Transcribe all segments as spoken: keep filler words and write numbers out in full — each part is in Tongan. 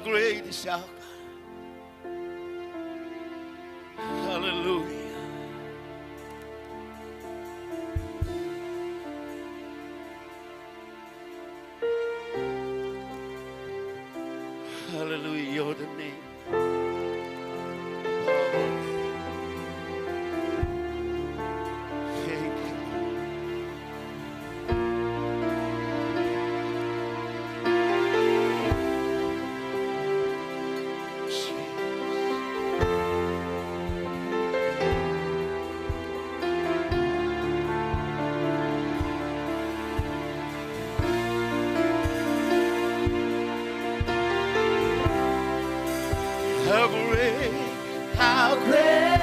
Great is our God. Hallelujah. Hallelujah. You're the name. Thank you. How great, how great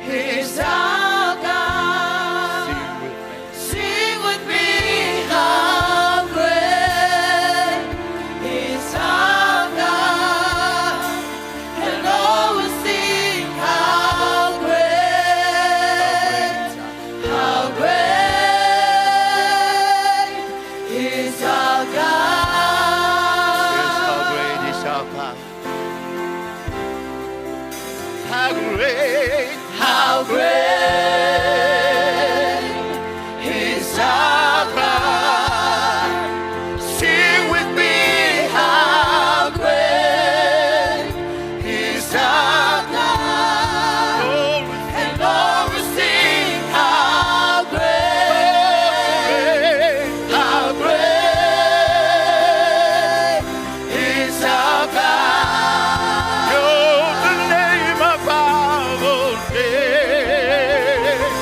is our God. Sing with me. Sing with me, how great is our God. And all will sing, how great, how great is our God. Yes, how great is our God. How great, how great is our God. Sing with me, how great is our God. And all will sing, how great, how great is our God. You're the name above all names.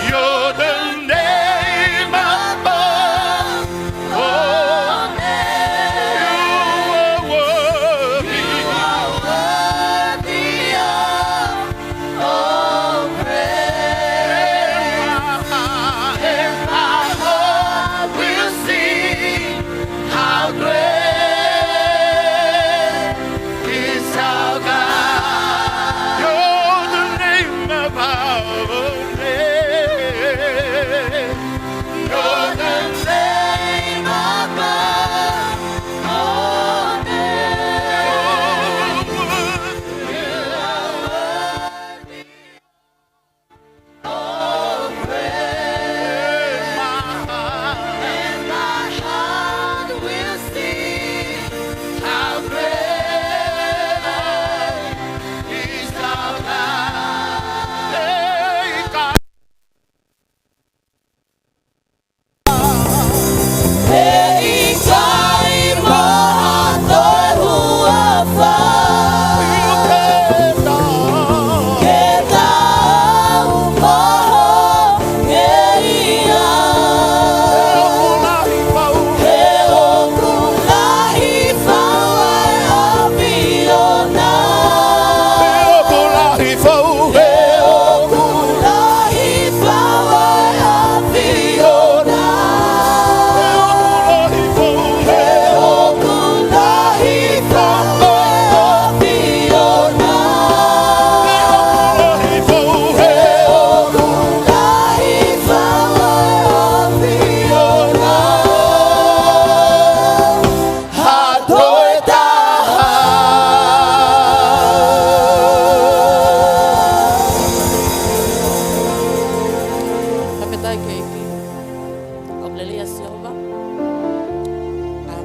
You're the name above all names. You are worthy. You are worthy of all praise. And my heart will sing, how great is our God. You're the name above all names. You're the name above all names. You are worthy. Oh, praise my heart, and my heart will sing, how great is our God. Hey, God. Fakafetaʻi ki he ʻEiki. ʻOku lelei ʻa Sihova. ʻA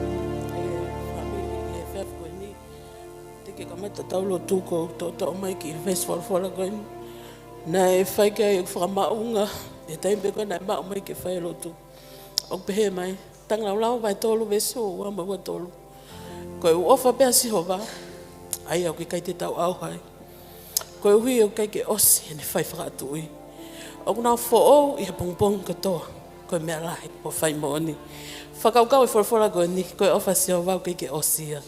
e fāmili he efiafi ko eni. Teʻeki ke kamata ʻetau lotu ʻo toʻotoʻo mai ki he veesi folofola ko eni. Naʻe fai ki ai ʻeku fakamaʻunga he taimi pē ko ē naʻe maʻu mai ke fai e lotu. ʻOku pehē mai, Takangalaulau vahe tolu veesi ua mo e ua tolu. Ko e ʻofa pē ʻa Sihova, ʻa ia ʻoku ʻikai te tau ʻauha ai. Koeʻuhi ʻoku ʻikai ke ʻosi ʻene fai fakatuʻi. ʻOku nau foʻou ʻi he pongipongi kotoa, ko e meʻa lahi mo fai moʻoni. Fakakaukau e folofola ko eni, ko e ʻofa ʻa Sihova ʻoku ʻikai ke ʻosi ia.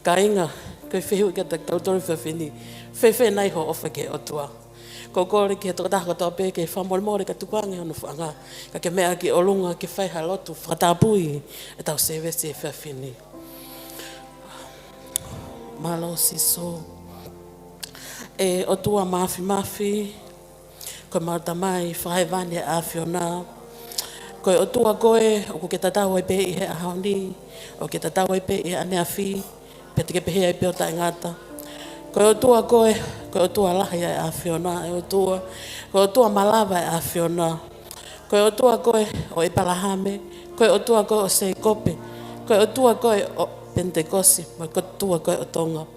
Kāinga, ko e fehuʻi kiate kitautolu he efiafi ni, fēfē nai hoʻo ʻofa ki he ʻOtua? Ko e kole ki he tokotaha kotoa pē ke fakamolemole kae tukuange hono nofoʻanga, ka ke meʻa ki ʻolunga ke fai ha lotu fakatapui ʻetau sēvesi he efiafi ni. Mālō Sīsū. ʻE ʻOtua Māfimafi, ko homau Tamai Fakahēvani ʻa e ʻAfiona. Ko e ʻOtua koe ʻoku ke tatau ai pē ʻi he ʻaho ni, ʻoku ke tatau ai pē ʻi he ʻaneafi, pea te ke pehē ai pē ʻo taʻengata. Ko e ʻOtua koe, ko e ʻOtua lahi ʻa e ʻAfiona, ʻa e ʻOtua, ko e ʻOtua malava ʻa e ʻAfiona. Ko e ʻOtua koe ʻo ʻEpalahame, ko e ʻOtua koe ʻo Sēkope, ko e ʻOtua koe ʻo Penitekosi, mo e ʻOtua koe ʻo Tonga.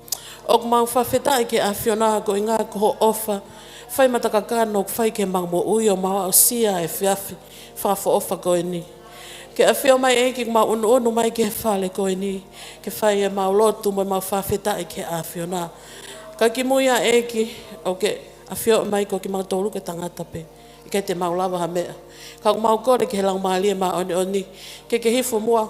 ʻOku mau fakafetaʻi ki he ʻAfiona koeʻuhinga ko hoʻo ʻofa fai matakakano ʻoku fai ki heʻemau moʻui ʻo mau aʻusia e efiafi fakaʻofoʻofa ko eni. Ke ʻafio mai ʻEiki, mau ʻunuʻunu mai ki he fale ko eni ke fai ʻemau lotu mo ʻemau fakafetaʻi ki he ʻAfiona. Ka kimui ā ʻEiki, ʻoku ke ʻafio mai ko kimautolu ko e tangata pē, ʻikai te mau lava ha meʻa. Ka ʻoku mau kole ki he Laumālie Māʻoniʻoni ke ke hifo muʻa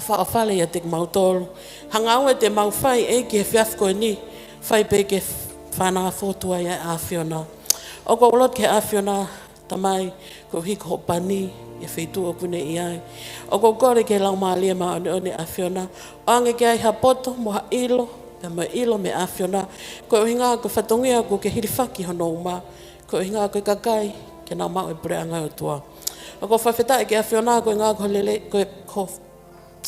ʻo fale ʻiate kimautolu. Ha ngāue te mau fai ʻEiki he efiafi ko eni, fai pē ke fānau fotu ai ʻa e ʻAfiona. ʻOku ou lotu ki he ʻAfiona, Tamai, koeʻuhi ko hoʻo pani ʻi he feituʻu ʻoku ne ʻi ai. ʻOku ou kole ki he Laumālie Māʻoniʻoni ʻAfiona ʻo ʻoange ki ai ha poto mo ha ʻilo, pea mo e ʻilo mei he ʻAfiona, koeʻuhinga ko e fatongia ʻoku ke hilifaki hono uma, koeʻuhinga ko e kakai ke nau maʻu e puleʻanga ʻo e ʻOtua. ʻOku ou fakafetaʻi ki he ʻAfiona koeʻuhinga ko e lelei, ko e, ko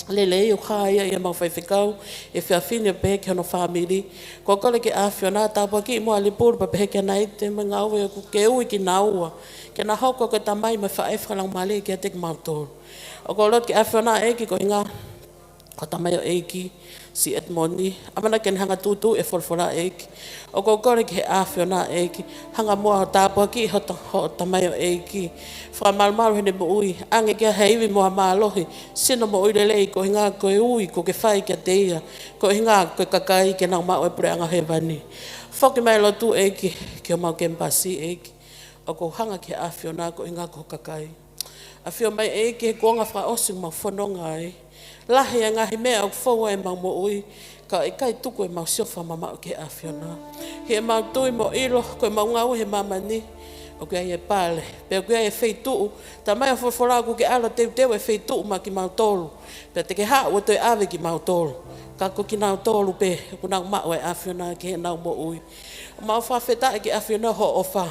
e lelei ʻoku hā ia ʻi heʻemau faifekau he efiafi ni ʻo pehē ki hono fāmili. ʻOku ou kole ki he ʻAfiona, tāpuakiʻi muʻa ʻa Lipulu pea pehē ki he naʻe ʻi ai e ngāue ʻoku ke ui kinaua ke na hoko ko e tamai mo e faʻē fakalaumālie kiate kimautolu. ʻOku ou lotu ki he ʻAfiona ʻEiki koeʻuhinga ko e tamaioʻeiki, Siʻetimoni, ʻamanaki ke ne hanga ʻo tuʻutuʻuni e folofola ʻEiki. ʻOku ou kole ki he ʻAfiona ʻEiki, hanga muʻa ʻo tāpuakiʻi hoʻo ta-, hoʻo tamaioʻeiki. Fakamalumalu heʻene moʻui, ʻoange ki ai ha ivi mo ha mālohi, sino moʻui lelei koeʻuhinga ko e ui ʻoku ke fai kiate ia, koeʻuhinga ko e kakai ke nau maʻu e puleʻanga hēvani. Foki mai e lotu ʻEiki ki homau kemipasi ʻEiki. ʻOku ou hanga ki he ʻAfiona koeʻuhinga ko hoʻo kakai. ʻAfio mai ʻEiki he kuonga fakaʻosi ʻoku mau fononga ai. Lahi e ngaahi meʻa ʻoku foua ʻi heʻemau moʻui, ka ʻoku ʻikai tuku ʻemau sio fakamamaʻu ki he ʻAfiona. ʻI heʻemau tui mo ʻilo ko ʻemau ngāue he māmani, ʻoku ʻi ai e pale, pea ʻoku ʻi ai e feituʻu, talamai ʻe he folofola ʻoku ke ʻalu ʻo teuteu e feituʻu maʻa kimautolu, pea te ke haʻu ʻo toe ʻave kimautolu. Ka ko kinautolu pē ʻoku nau maʻu e ʻAfiona ki heʻenau moʻui. ʻOku mau fakafetaʻi ki he ʻAfiona hoʻo ʻofa.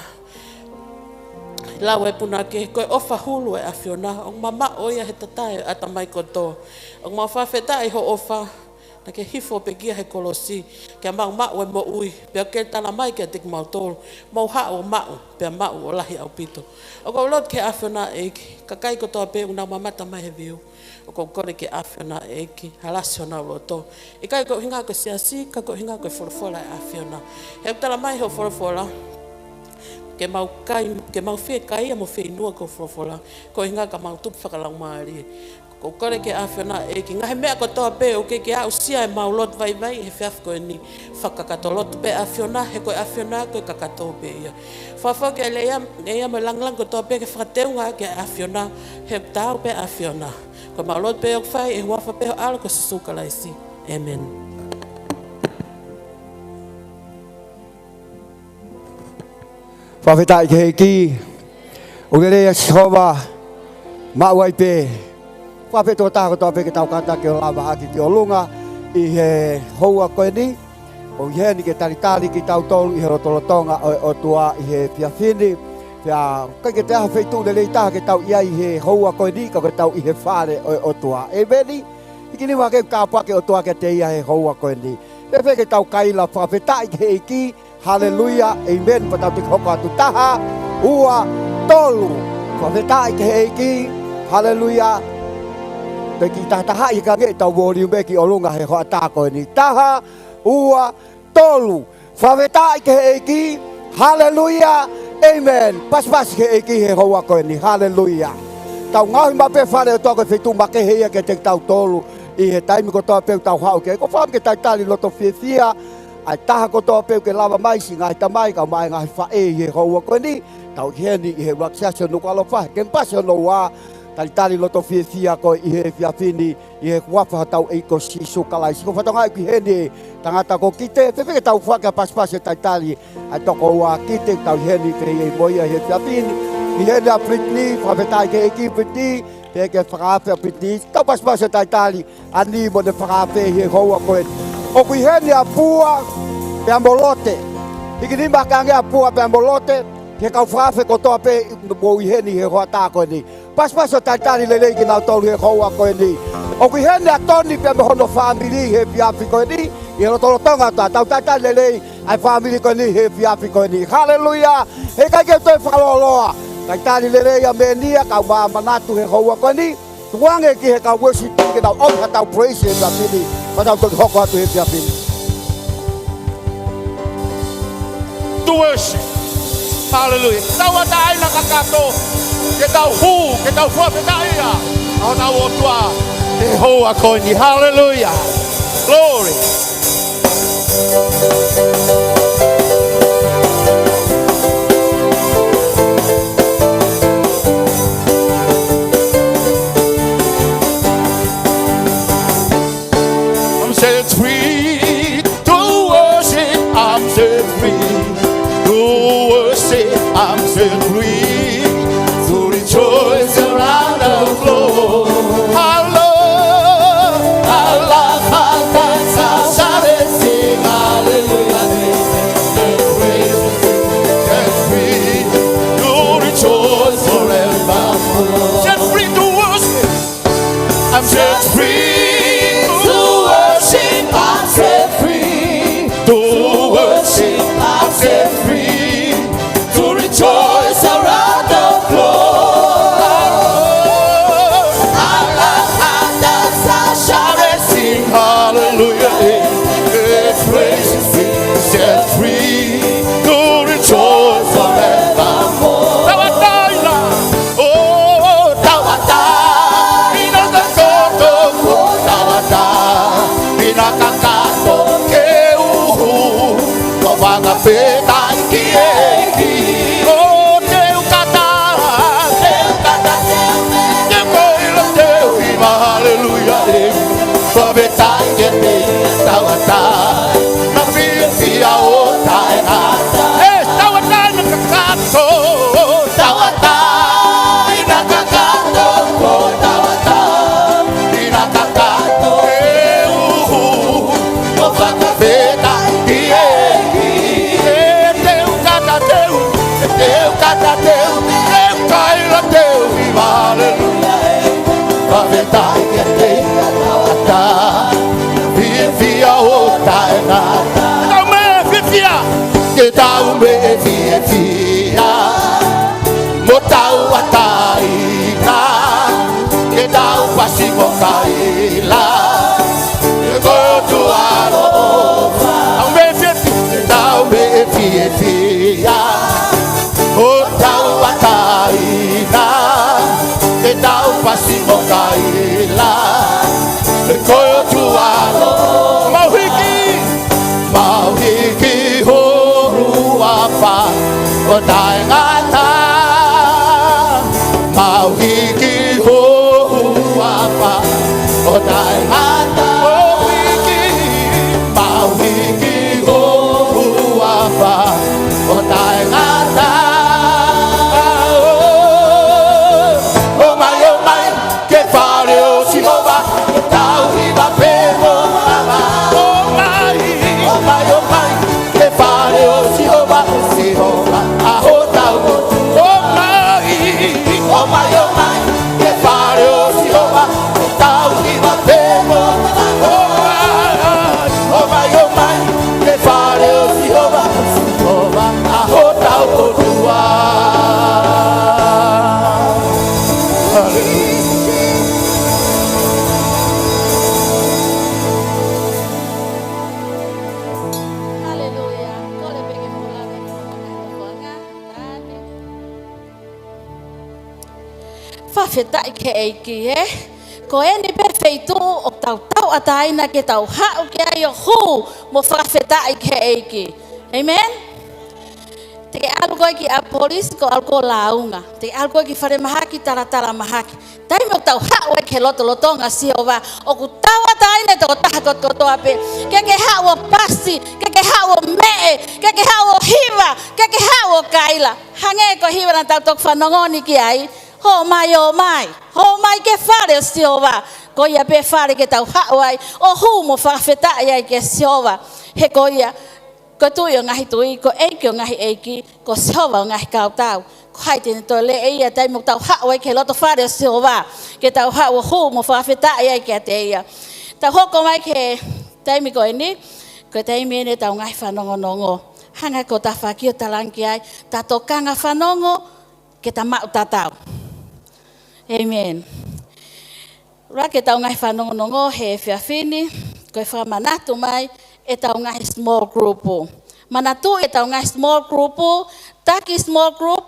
Lau e punake, ko e ʻofa hulu e ʻAfiona, ʻoku mamaʻo ia he tatae ʻo e ʻatamai kotoa. ʻOku mau fakafetaʻi hoʻo ʻofa, naʻa ke hifo ʻo pekia he kolosi ke mau maʻu e moʻui, pea ke talamai kiate kimautolu, mou haʻu ʻo maʻu, pea maʻu ʻo lahi ʻaupito. ʻOku ou lotu ki he ʻAfiona ʻEiki, kakai kotoa pē ʻoku nau mamata mai he viu, ʻoku ou kole ki he ʻAfiona ʻEiki, halasi honau loto. ʻIkai koeʻuhinga ko e siasi, ka koeʻuhinga ko e folofola e ʻAfiona. He ʻoku talamai hoʻo folofola, ke mau kai, ke mau fiekaia mo fieinua ki hoʻo folofola, koeʻuhinga ka mau tupu fakalaumālie. ʻOku ou kole ki he ʻAfiona ʻEiki, ngaahi meʻa kotoa pē ʻoku ke aʻusia ʻemau lotu vaivai he efiafi ko eni, fakakakato lotu pē ʻAfiona, he ko e ʻAfiona ko e kakato pē ia. Fakafoki ʻa e lea, ʻa e lea mo e lāngilangi kotoa pē ke fakateunga ki he ʻAfiona, he ʻoku taau pē ʻa e ʻAfiona. Ko ʻemau lotu pē ʻoku fai ʻi he huafa pē ho ʻAlo ko Sīsū Kalaisi. ʻĒmeni. Fakafetaʻi ki he ʻEiki. ʻOku lelei ʻa Sihova, maʻu ai pē. Fakafetaʻi ki he tokotaha kotoa pē ke tau kātaki ʻo lavaʻaki ki ʻolunga ʻi he houa ko eni. ʻOku ʻi heni ke talitali kitautolu ʻi he lotolotonga ʻo e ʻOtua ʻi he efiafi ni. Pea ʻoku ʻikai ke toe ʻi ai ha feituʻu lelei taha ke tau ʻi ai he houa ko eni ka ke tau ʻi he fale ʻo e ʻOtua. ʻĒmeni. Hiki nima ke tāpuaki e ʻOtua kiate ia he houa ko eni. Fēfē ke tau kaila fakafetaʻi ki he ʻEiki. Haleluia, ʻēmeni. Pea tau toki hoko atu, taha, ua, tolu. Fakafetaʻi ki he ʻEiki. Haleluia. Toki tahatahaʻi ange ʻetau voliume ki ʻolunga he hoʻatā ko eni. Taha, ua, tolu. Fakafetaʻi ki he ʻEiki. Haleluia, ʻēmeni. Pasipasi ki he ʻEiki he houa ko eni. Haleluia. Tau ngaohi maʻu pē fale ʻo e ʻOtua ko e feituʻu makehe ia kiate kitautolu ʻi he taimi kotoa pē ʻoku tau haʻu ki ai. ʻOku ou fakaʻamu ke talitali loto fiefia ʻa e taha kotoa pē ʻoku ke lava mai, siʻi ngaahi tamai, kae ʻumaʻā e ngaahi faʻē ʻi he houa ko eni. Tau ʻi heni ʻi he ʻuluaki siasi ʻo Nukuʻalofa, he kemipasi hono ua. Talitali loto fiefia koe ʻi he efiafi ni ʻi he huafa hotau ʻEiki ko Sīsū Kalaisi. Ko e fatongia ʻoku ʻi heni e tangata ko Kite, fēfē ke tau foaki ha pasipasi ʻo talitali ʻa e tokoua Kite, tau ʻi heni pē ia mo ia ʻi he efiafi ni. ʻI heni ʻa Brittany, fakafetaʻi ki he ʻEiki Brittany, pea ke fakaafe ʻa Brittany. Tau pasipasi ʻo talitali ʻa Ni mo ʻene fakaafe ʻi he houa ko eni. ʻOku ʻi heni ʻa Pua pea mo Lote. Hiki nima ke ange ʻa Pua pea mo Lote, ki he kau fakaafe kotoa pē ʻoku mou ʻi heni he hoʻatā ko eni. pasipasi ʻo talitali lelei kinautolu he houa ko eni. ʻOku ʻi heni ʻa Toni pea mo hono fāmili he efiafi ko eni, ʻi he lotolotonga ʻo e ʻOtua. Tau talitali lelei ʻa e fāmili ko eni he efiafi ko eni. Haleluia. Heʻikai ke toe fakalōloa. Talitali lelei ʻa Menia, kau māmanatu he houa ko eni. Tuku ange ki he kau worship team ke nau ʻomi haʻatau praise he efiafi ni. Pea tau toki hoko atu he efiafi ni. To worship. Hallelujah. Tauʻatāina kakato. Ke tau hū, ke tau fakafetaʻi ʻa hotau ʻOtua he houa ko eni. Hallelujah. Glory. I'm set free to worship. I'm set free to worship. I'm set free to rejoice around the throne. Our Lord, our love, our thanks, our salvation, hallelujah. Set free to rejoice forevermore. Set free to worship. I'm set free to worship. I'm set free to worship. I'm set free to rejoice around the throne. Our love, our dance, our shouting, sing hallelujah. Yes, praise is free, set free to rejoice forevermore. Tauʻatāina. ʻO tauʻatāina kakato, ʻo tauʻatāina kakato ke u hū, ʻo fakafetaʻi ki he ʻEiki. ʻO teu kata, teu kata, teu, teu ko ila, teu hiva, haleluia, ē. Fakafetaʻi kiate ia, tauʻatāina fiefia ʻo taʻengata. Ē, tauʻatāina kakato. Tauʻatāina kakato, ʻo tauʻatāina kakato ke u hū, ʻo fakafetaʻi ki he ʻEiki. Ē, teu kata, teu, teu kata, teu, teu kaila, teu hiva, haleluia. Fakafetaʻi kiate ia, tauʻatāina fiefia ʻo taʻengata. Tau mei fiefia. Ke tau mei fiefia mo tauʻatāina, ke tau pasi mo kaila he ko e ʻOtua ʻaloʻofa. Tau mei fiefia. Ke tau mei fiefia mo tauʻatāina, ke tau pasi mo kaila he ko e ʻOtua ʻaloʻofa. Mau hiki, mau hiki ho huafa ʻo taʻengata. Mau hiki ho huafa ʻo taʻengata. Mau hiki, mau hiki ho huafa ʻo taʻengata. ʻŌ mai, ʻō mai ki he fale ʻo Sihova, ke tau hiva pē mo lava. ʻŌ mai, ʻō mai, ʻō mai ki he fale ʻo Sihova, Sihova ʻa hotau ʻOtua. ʻŌ mai, ʻō mai, ʻō mai ki he fale ʻo Sihova, ke tau hiva pē mo lava. ʻŌ mai, ʻō mai, ʻō mai ki he fale ʻo Sihova, Sihova ʻa hotau ʻOtua. Haleluia. Haleluia. Kole pē ke mou lave ki he ʻOtua. Fakafetaʻi ki he ʻEiki, ē? Ko eni pē feituʻu ʻoku tau tauʻatāina ke tau haʻu ki ai ʻo hū mo fakafetaʻi ki he ʻEiki. Amen? Te ke ʻalu koe ki ʻApolis, ko e ʻalu ko e lāunga. Te ke ʻalu koe ki falemahaki, talatala mahaki. Taimi ʻoku tau haʻu ai ki he lotolotonga ʻo Sihova, ʻoku tauʻatāina e tokotaha kotokotoa pē. Ke ke haʻu ʻo pasi, ke ke haʻu ʻo meʻe, ke ke haʻu ʻo hiva, ke ke haʻu ʻo kaila. Hangē ko e hiva naʻa tau toki fanongo ni ki ai. ʻŌ mai, ʻō mai, ʻō mai ki he fale ʻo Sihova. Ko ia pē fale ke tau haʻu ai ʻo hū mo fakafetaʻi ai kia Sihova. He ko ia ko e Tuʻi ʻo e ngaahi tuʻi, ko e ʻEiki ʻo e ngaahi ʻeiki, ko Sihova ʻo e ngaahi kautau. Ko hai te ne toe lea ia taimi ʻoku tau haʻu ai ki he loto fale ʻo Sihova, ke tau haʻu ʻo hū mo fakafetaʻi ai kiate ia. Tau hoko mai ki he taimi ko eni, ko e taimi eni ʻetau ngaahi fanongonongo. Hanga ko e tafaʻaki ʻo talaange ai, ta tokanga fanongo, ke ta maʻu tatau. ʻĒmeni. Laka ʻetau ngaahi fanongonongo he efiafi ni, ko e fakamanatu mai ʻetau ngaahi small group. Manatuʻi ʻetau ngaahi small group, taki small group,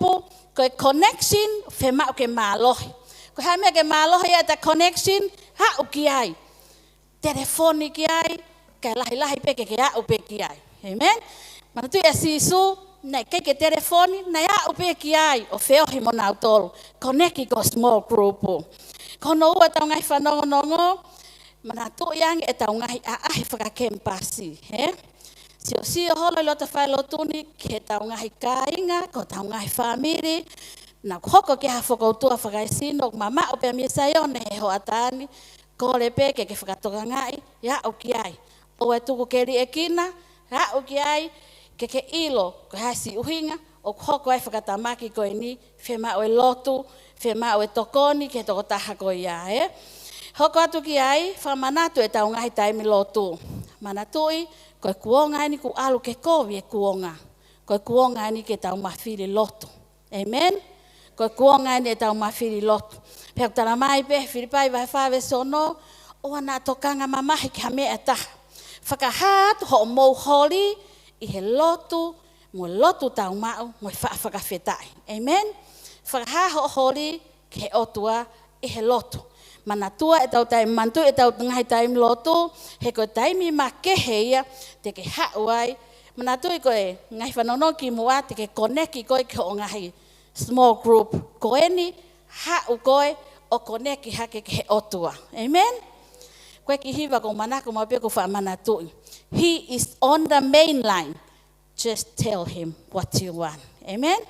ko e connection, fiemaʻu ke mālohi. Ko e hā e meʻa ke mālohi ai ʻeta connection, haʻu ki ai. Telefoni ki ai, kae lahilahi pē ke ke aʻu pē ki ai. ʻĒmeni. Manatuʻi ʻa Sīsū, naʻe ʻikai ke telefoni, naʻe aʻu pē ki ai, ʻo feohi mo nautolu. Connect ko e small group. Ko hono ua ʻetau ngaahi fanongonongo, manatuʻi ange ʻetau ngaahi ʻaʻahi fakakemipasi, hē? Siosio holo ʻi loto falelotu ni, ki heʻetau ngaahi kāinga, ko ʻetau ngaahi fāmili, naʻa ku hoko ki ha fokoutua fakaesino, ʻoku mamaʻo pē ʻa Mīsaia ʻo ne he hoʻatā ni, kole pē ke ke fakatokangaʻi, ʻe aʻu ki ai. ʻOua ʻe tuku ke liʻekina, ʻe aʻu ki ai, ke ke ʻilo, ko e hā e siʻi ʻuhinga, ʻoku hoko ai e fakatamaki ko eni, fiemaʻu e lotu, fiemaʻu e tokoni, ki he tokotaha ko ia, ē? Hoko atu ki ai, fakamanatu ʻetau ngaahi taimi lotu. Manatuʻi, ko e kuonga eni kuo ʻalu ke kovi e kuonga. Ko e kuonga eni ke tau mafili lotu. ʻĒmeni. Ko e kuonga eni ʻetau mafili lotu. Pea ʻoku tala mai pē, Filipai vahe fā veesi ono, ʻoua naʻa tokanga mamahi ki ha meʻa ʻe taha. Fakahā atu hoʻomou holi ʻi he lotu, mo e lotu tau maʻu, mo e faʻa fakafetaʻi. ʻĒmeni. Fakahā hoʻo holi ki he ʻOtua ʻi he lotu. Manatuʻi ʻetau taimi, manatuʻi ʻetau ngaahi taimi lotu, he ko e taimi makehe ia te ke haʻu ai. Manatuʻi ko e ngaahi fanongonongo kimuʻa te ke koneki koe ki hoʻo ngaahi small group. Ko eni, haʻu koe ʻo koneki hake ki he ʻOtua. ʻĒmeni? Ko e kiʻi hiva ʻoku ou manako maʻu pē ʻoku ou faʻa manatuʻi. He is on the main line. Just tell him what you want. ʻĒmeni?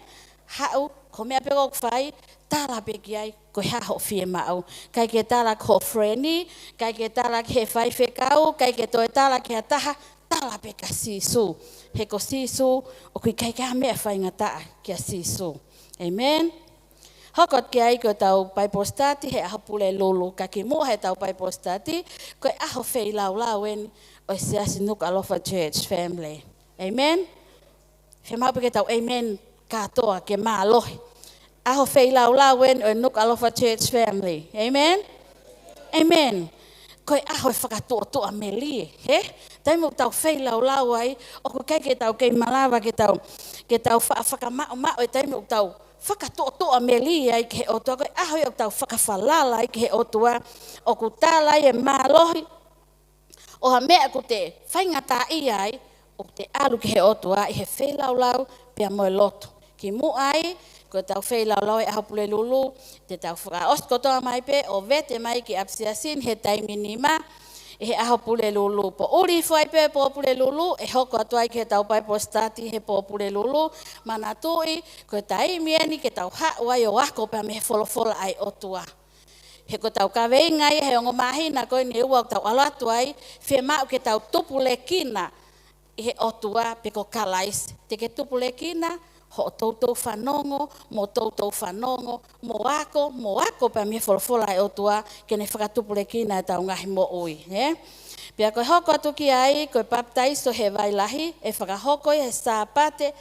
Haʻu, ko e meʻa pē ʻoku ke fai, tala pē ki ai, ko e hā hoʻo fiemaʻu. ʻIkai ke tala ki ho friend, ʻikai ke tala ki he faifekau, ʻikai ke toe tala ki ha taha, tala pē kia Sīsū. He ko Sīsū, ʻoku ʻikai ke ʻi ai ha meʻa faingataʻa kia Sīsū. ʻĒmeni? Hoko atu ki ai ko ʻetau Bible study he ʻaho Pulelulu, ka kimuʻa heʻetau Bible study, ko e ʻaho feilaulau eni ʻo e Siasi Nukuʻalofa Church family. ʻĒmeni? Fiemaʻu pē ke tau ʻēmeni kātoa ke mālohi. ʻAho feilaulau eni ʻo e Nukuʻalofa Church family. ʻĒmeni? ʻĒmeni. Ko e ʻaho e fakatuʻotuʻa melie, hē? Taimi ʻoku tau feilaulau ai, ʻoku ʻikai ke tau kei malava ke tau, ke tau fa-, fakamaʻomaʻo e taimi ʻoku tau fakatuʻotuʻa melie ai ki he ʻOtua, ko e ʻaho ia ʻoku tau fakafalala ai ki he ʻOtua, ʻoku tala ai e mālohi ʻo ha meʻa ʻoku te faingataʻaʻia ai, ʻoku te ʻalu ki he ʻOtua ʻi he feilaulau pea mo e lotu. Kimuʻa ai, ko ʻetau feilaulau he ʻaho Pulelulu, te tau fakaʻosi kotoa mai pē, ʻo vete mai ki ʻapisiasi ni he taimi nima, ʻi he ʻaho Pulelulu. Poʻuli hifo ai pē pō Pulelulu, ʻe hoko atu ai ki heʻetau Bible study he pō Pulelulu, manatuʻi, ko e taimi eni ke tau haʻu ai ʻo ako pea mei he folofola ʻa e ʻOtua. He ko ʻetau kaveinga ia he ongo māhina ko eni ʻe ua ʻoku tau ʻalu atu ai, fiemaʻu ke tau tupulekina ʻi he ʻOtua pe ko Kalaisi. Te ke tupulekina hoʻo toutou fanongo, mo toutou fanongo, mo ako, mo ako pea mei he folofola ʻa e ʻOtua, ke ne fakatupulekina ʻetau ngaahi moʻui, ē? Pea ko e hoko atu ki ai, ko e papitaiso he vai lahi, ʻe fakahoko ia he Sāpate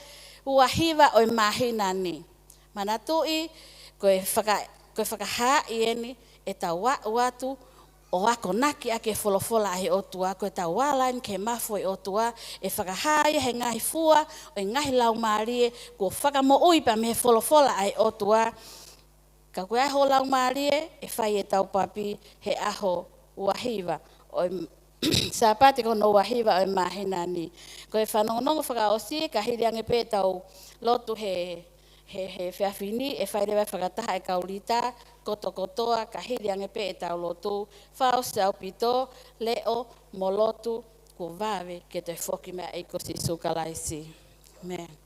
ua hiva ʻo e māhina ni. Manatuʻi, ko e faka-, ko e fakahaaʻi eni ʻetau aʻu atu ʻo akonaki ʻaki e folofola ʻa e ʻOtua, ko ʻetau ala eni ki he mafu ʻo e ʻOtua, ʻe fakahā ia he ngaahi fua ʻo e ngaahi laumālie kuo fakamoʻui pea mei he folofola ʻa e ʻOtua. Ka ko e ʻaho laumālie, ʻe fai ʻetau papi he ʻaho ua hiva ʻo e Sāpate ko hono ua hiva ʻo e māhina ni. Ko e fanongonongo fakaʻosi, ka hili ange pē ʻetau lotu he, he, he efiafi ni, ʻe fai leva e fakataha e kau lita kotokotoa, ka hili ange pē ʻetau lotu, fakaʻosi ʻaupito, leʻo mo lotu, kuo vave ke toe foki mai ʻa e ʻEiki ko Sīsū Kalaisi. ʻĒmeni.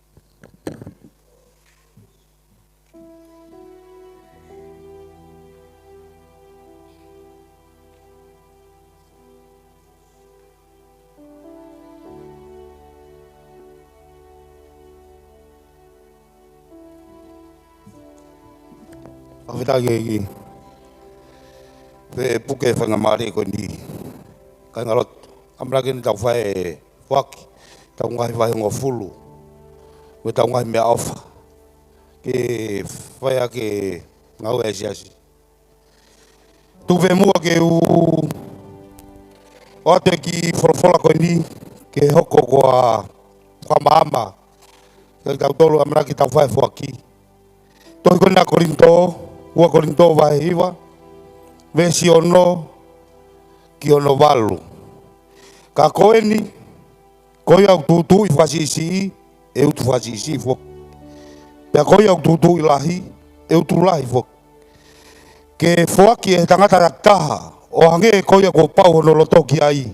Fakafetaʻi ki he ʻEiki. Pea puke faingamālie ko eni. Kāinga lotu, ʻamanaki eni tau fai e foaki ʻetau ngaahi vahehongofulu mo ʻetau ngaahi meʻaʻofa ke fai ʻaki e ngāue ʻa e siasi. Tuku pē muʻa ke u ʻoatu e kiʻi folofola ko eni ke hoko ko ha fakamaama kiate kitautolu ʻamanaki tau fai e foaki. Tohi ko eni ʻa Kolinitō, ua Kolinitō vahe hiva, veesi ono ki hono valu. Ka ko eni, ko ia ʻoku tuʻutuʻuni fakasiʻisiʻi, ʻe utu fakasiʻisiʻi foki. Pea ko ia ʻoku tuʻutuʻuni lahi, ʻe utu lahi foki. Ke foaki ʻe he tangata takitaha ʻo hangē ko ia kuo pau hono loto ki ai,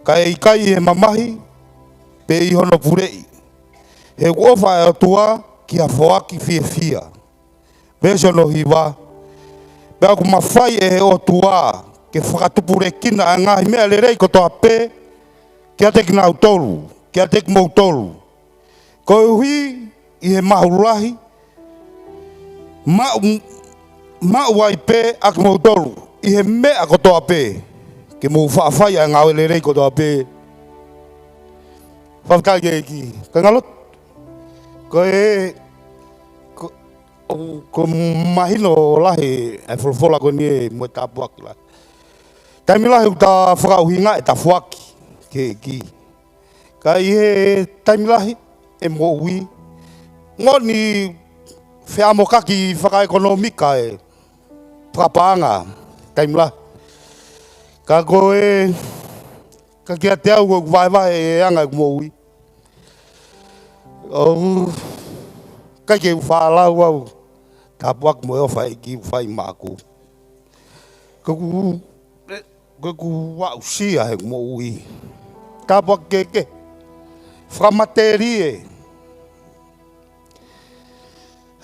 kae ʻikai ʻi he mamahi pe ʻi hono puleʻi. He ʻoku ʻofa ʻa e ʻOtua ki ha foaki fiefia. Veesi ono hiva. Pea ʻoku mafai ʻe he ʻOtua ke fakatupulekina ʻa e ngaahi meʻa lelei kotoa pē kiate kinautolu, kiate kimoutolu, koeʻuhi ʻi he mahu lahi, maʻu, maʻu ai pē ʻa kimoutolu ʻi he meʻa kotoa pē, ke mou faʻa fai ʻa e ngāue lelei kotoa pē. Fakafetaʻi ki he ʻEiki. Kāinga lotu, ko e, ko, ʻoku, ʻoku mahino lahi e folofola ko eni mo e tāpuaki lahi. Taimi lahi ʻoku ta fakaʻuhingaʻi ʻeta foaki ki he ʻEiki. Ka ʻi he taimi lahi ʻe moʻui, moʻoni feʻamokaki fakaʻekonōmika e fakapaʻanga taimi lahi. Ka ko e, ka kiate au ʻoku vahevahe e anga ʻeku moʻui. ʻOku ʻikai ke u faʻa lau au e tāpuaki mo e ʻofa ʻa e ʻEiki ʻoku fai maʻaku. Ka ʻoku, ka ʻoku aʻusia he moʻui. Tāpuaki kehekehe fakamatelie.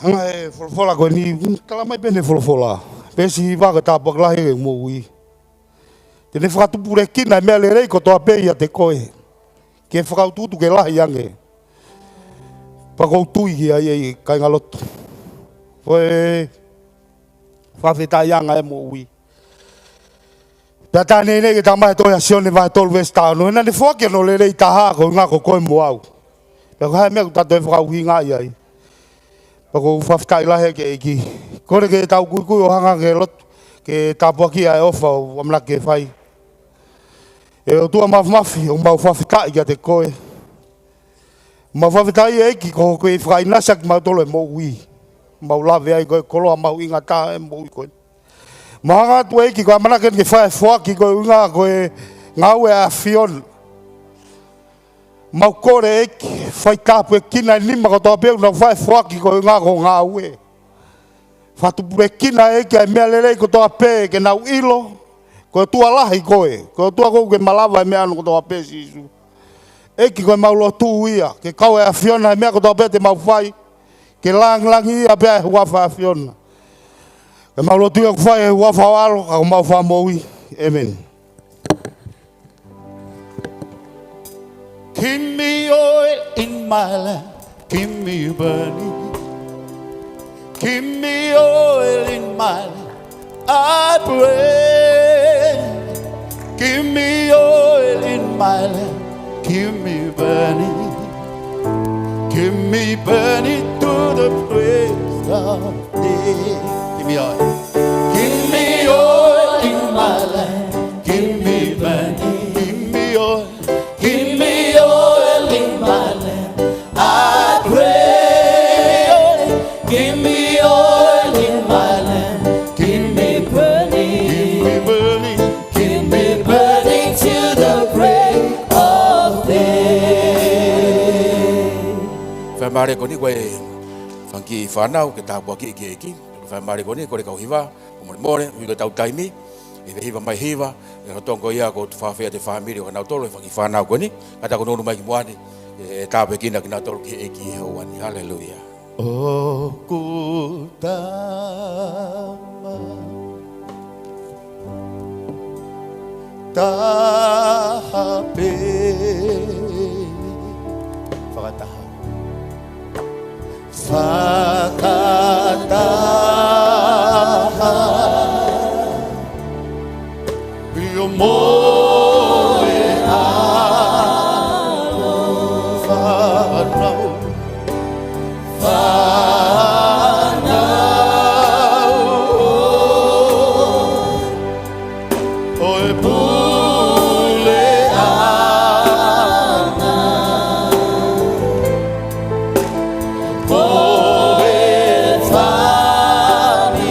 Hanga ʻe he folofola ko eni, tala mai pē ʻene folofola. Veesi hiva, ko e tāpuaki lahi he moʻui. Te ne fakatupulekina e meʻa lelei kotoa pē ʻiate koe, ke fakautuutu ke lahi ange. Pea ʻoku ou tui ki ai, ʻe kāinga lotu. Ko e fakafetaʻiʻanga e moʻui. Pea tā neʻineʻi ke tā mai e tohi ʻa Sione vahe tolu veesi taha ono. He naʻa ne foaki hono lelei taha koeʻuhinga ko koe mo au. Pea ko e hā e meʻa ʻoku ta toe fakaʻuhingaʻi ai. Pea ʻoku ou fakafetaʻi lahi ki he ʻEiki. Kole ke tau kuikui ʻo hanga ke lotu, ke tāpuakiʻi ʻa e ʻofa ʻoku ʻamanaki ke fai. ʻE ʻOtua Māfimafi, ʻoku mau fakafetaʻi kiate koe. Mau fakafetaʻi ʻEiki ko hoʻo kei fakaʻinasi ʻaki kimautolu e moʻui. Mau lave ai ko e koloa mahuʻinga taha e moʻui ko eni. Mau hanga atu ʻEiki ko e ʻamanaki eni ke fai e foaki koeʻuhinga ko e ngāue ʻa e ʻAfiona. Mau kole ʻEiki, fai tāpuekina e nima kotoa pē ʻoku nau fai e foaki koeʻuhinga ko hoʻo ngāue. Fakatupulekina ʻEiki ʻa e meʻa lelei kotoa pē ke nau ʻilo ko e ʻOtua lahi koe, ko e ʻOtua ʻoku ke malava e meʻa ʻaʻau kotoa pē Sīsū. ʻEiki ko ʻemau lotu ia, ke kau e ʻAfiona he meʻa kotoa pē te mau fai, ke langilangiʻia pē ʻa e huafa ʻo e ʻAfiona. Ko ʻemau lotu ia ʻoku fai he huafa ʻo e ʻAlo, ka ko homau Fakamoʻui. ʻĒmeni. Give me oil in my lamp, give me burning. Give me oil in my lamp, I pray. Give me oil in my lamp, give me burning. Give me burning to the praise of day. Give me oil. Give me oil in my lamp. Give me burning. Give me oil. Give me oil in my lamp. I pray. Give me oil in my lamp. Give me burning. Give me burning. Give me burning till the break of day. Fakamālō ko eni ko e fanga kiʻi fānau ke tāpuakiʻi ki he ʻEiki. Fakamālō ko eni, kole kau hiva, ʻo molemole, ui ko e tau taimi, ʻe hiva mai hiva, ʻe hotongo ia ko e fafea te fāmili ʻo kinautolu, e fanga kiʻi fānau ko eni, ka ta ko nunu mai ki muʻa ni, ʻe tāpuekina kinautolu ki he ʻEiki he houa ni. Haleluia. ʻOku tama taha pē. Fakataha. Fakataha Mo e ʻAlo, fānau, fānau ʻo e puleʻanga, ko e fāmili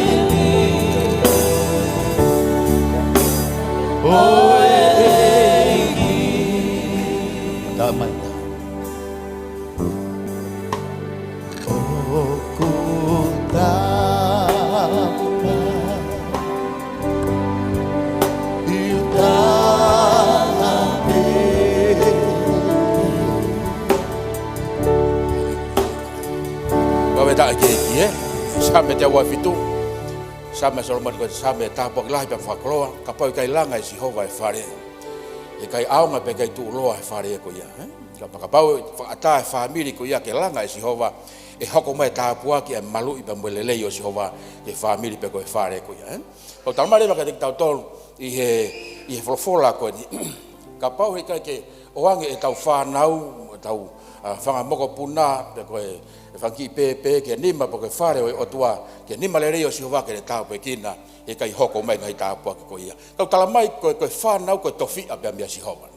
ʻo e ʻEiki. Tamai. ʻOku tau ma i taha pē. Fakafetaʻi ki he ʻEiki, ē? Saame teau uofitu. Saame ʻa Solomone, ko e saame tāpuaki lahi pea fakakoloa. Kapau ʻe ʻikai langa ʻe Sihova e fale, ʻe ʻikai ʻaonga pea ʻikai tuʻuloa e fale ko ia, ē? Ka, kapau ʻe fakaʻatā e fāmili ko ia ke langa ʻe Sihova, ʻe hoko mai e tāpuaki, e maluʻi pea mo e lelei ʻo Sihova ki he fāmili pe ko e fale ko ia, ē? ʻOku talamai leva kiate kitautolu ʻi he, ʻi he folofola ko eni, kapau he ʻikai ke ʻoange ʻetau fānau, ʻetau, ʻa, fanga mokopuna, pe ko e, e fanga kiʻi pēpē ki he nima pe ko e fale ʻo e ʻOtua, ki he nima lelei ʻo Sihova ke ne tāpuekina, ʻe ʻikai hoko mai e ngaahi tāpuaki ko ia. Ka ʻoku talamai ko e, ko e fānau ko e tofiʻa pea meia Sihova.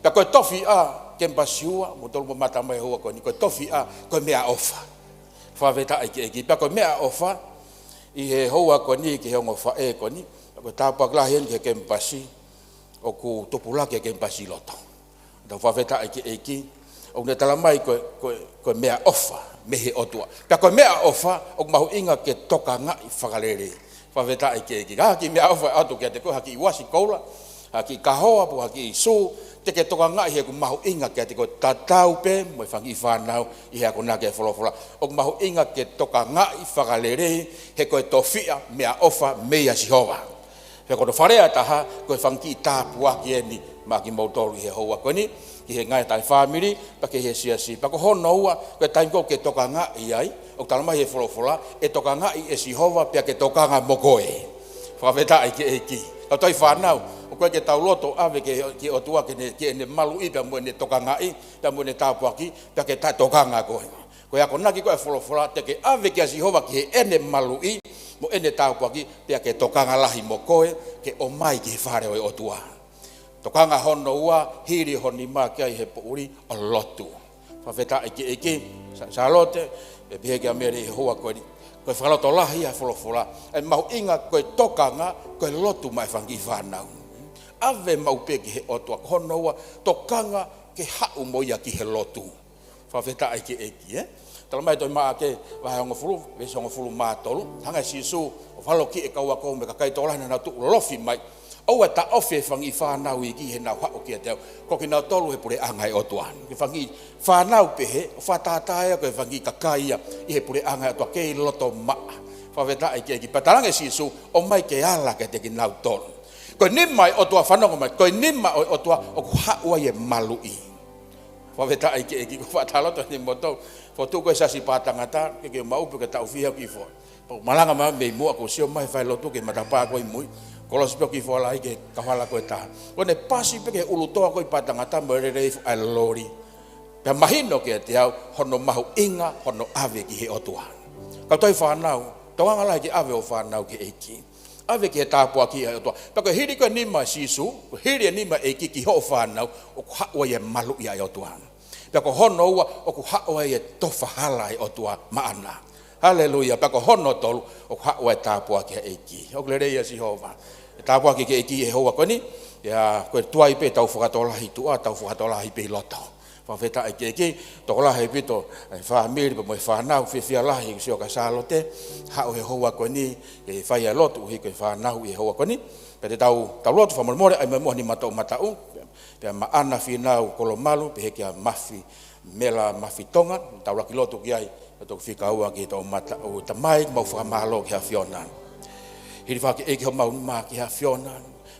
Pea ko e tofiʻa, Kemipasi Ua, mo tolu mo mata mai houa ko eni, ko e tofiʻa ko e meʻaʻofa. Fakafetaʻi ki he ʻEiki. Pea ko e meʻaʻofa ʻi he houa ko eni ki he ongo faʻē ko eni, ko e tāpuaki lahi eni ki he kemipasi, ʻoku tupulaki e kemipasi ʻi loto. Tau fakafetaʻi ki he ʻEiki, ʻoku ne talamai ko e, ko e, ko e meʻaʻofa mei he ʻOtua. Pea ko e meʻaʻofa ʻoku mahuʻinga ke tokangaʻi fakalelei. Fakafetaʻi ki he ʻEiki. Ka ha kiʻi meʻaʻofa ʻe ʻoatu kiate koe, ha kiʻi uasi koula, ha kiʻi kahoa, pe ha kiʻi sū, te ke tokangaʻi he ʻoku mahuʻinga kiate koe, tatau pē mo e fanga kiʻi fānau ʻi he akonaki e folofola. ʻOku mahuʻinga ke tokangaʻi fakalelei, he ko e tofiʻa meʻaʻofa meia Sihova. Pea ko hono fakalea ʻe taha, ko e fanga kiʻi tāpuaki eni maʻa kimoutolu ʻi he houa ko eni, ki he ngaahi taʻe fāmili, pea ki he siasi. Pea ko hono ua, ko e taimi ko ē ke tokangaʻi ai, ʻoku talamai ʻe he folofola, ʻe tokangaʻi ʻe Sihova pea ke tokanga mo koe. Fakafetaʻi ki he ʻEiki. Kau tauhi fānau, ʻoku ʻikai ke tau loto ʻave ki he, ki he ʻOtua ke ne, ke ne maluʻi pea mo ʻene tokangaʻi, pea mo ʻene tāpuaki, pea ke taʻetokanga koe. Ko e akonaki ko ē e folofola, te ke ʻave kia Sihova ki heʻene maluʻi mo ʻene tāpuaki, pea ke tokanga lahi mo koe, ke ʻomai ki he fale ʻo e ʻOtua. Tokanga hono ua, hili ho nima ki ai he poʻuli, ʻo lotu. Fakafetaʻi ki he ʻEiki. Sa-, Sālote, ʻe pehē kia Mele ʻi he houa ko eni, ko e fakalotolahi ʻa e folofola, ʻe mahuʻinga ko e tokanga, ko e lotu maʻa e fanga kiʻi fānau. ʻAve maʻu pē ki he ʻOtua, ko hono ua, tokanga ke haʻu mo ia ki he lotu. Fakafetaʻi ki he ʻEiki, ē? Talamai ʻe he tohi Maʻake, vahe hongofulu, veesi hongofulu mā tolu. Hanga ʻe Sīsū ʻo falokiʻi e kau ako mo e kakai tokolahi naʻa nau tuʻu lolofi mai, ʻoua ʻe taʻofi e fanga kiʻi fānau iiki heʻenau haʻu kiate au. Ko kinautolu he puleʻanga ʻo e ʻOtua. Ko e fanga kiʻi fānau pehē, ʻoku fakatātā ia ko e fanga kiʻi kakai ia ʻi he puleʻanga ʻo e ʻOtua, kei loto maʻa. Fakafetaʻi ki he ʻEiki. Pea talaange ʻe Sīsū, ʻomai ke ala kiate kinautolu. Ko e nima ʻo e ʻOtua, fanongo mai, ko e nima ʻo e ʻOtua ʻoku haʻu ai e maluʻi. Fakafetaʻi ki he ʻEiki. Ko e faʻa taloto ni moto, fotu ko e siasi Pātangata, ke ke maʻu pē ke taʻu fiha ki fo. Pea u malanga mai mei muʻa, ʻoku ou sio mai he fai lotu ki he matapā ko ē ʻi mui, kolosi pē ʻo Kifoalahi ki he kahala ko ē ʻe taha. Ko ʻene pasi pē ki he ʻulutoa ko ē ʻi Pātangata mo e lele hifo ʻa e loli. Pea mahino kiate au hono mahuʻinga hono ʻave ki he ʻOtua. Kau tauhi fānau, tokanga lahi ke ʻave hoʻo fānau ki he ʻEiki. ʻAve ki he tāpuaki ʻa e ʻOtua. Pea ko e hili ko ē e nima ʻo Sīsū, ko e hili e nima ʻo e ʻEiki ki hoʻo fānau, ʻoku haʻu ai e maluʻi ʻa e ʻOtua. Pea ko hono ua, ʻoku haʻu ai e tofa hala ʻa e ʻOtua maʻana. Haleluia. Pea ko hono tolu, ʻoku haʻu ai e tāpuaki ʻa e ʻEiki. ʻOku lelei ʻa Sihova. E tāpuaki ki he ʻEiki he houa ko eni, ia, ko e tuai pē ʻetau fakatokolahi tuʻa, tau fakatokolahi pē ʻi loto. Fakafetaʻi ki he ʻEiki, tokolahi ʻaupito e fāmili pea mo e fānau, fiefia lahi ʻeku sio kia Sālote, haʻu he houa ko eni, ke fai ʻa e lotu ʻuhi ko e fānau ʻi he houa ko eni. Pea te tau, tau lotu fakamolemole, ʻai mai muʻa ho nima toʻomataʻu, pea maʻana Fīnau Kolomalu, pehē kia Mafi, Mela Mafi Tonga, tau laki lotu ki ai, ʻe toki fika ua ki he toʻomataʻu. Tamai, mau fakamālō ki he ʻAfiona. Hilifaki ʻEiki homau nima ki he ʻAfiona,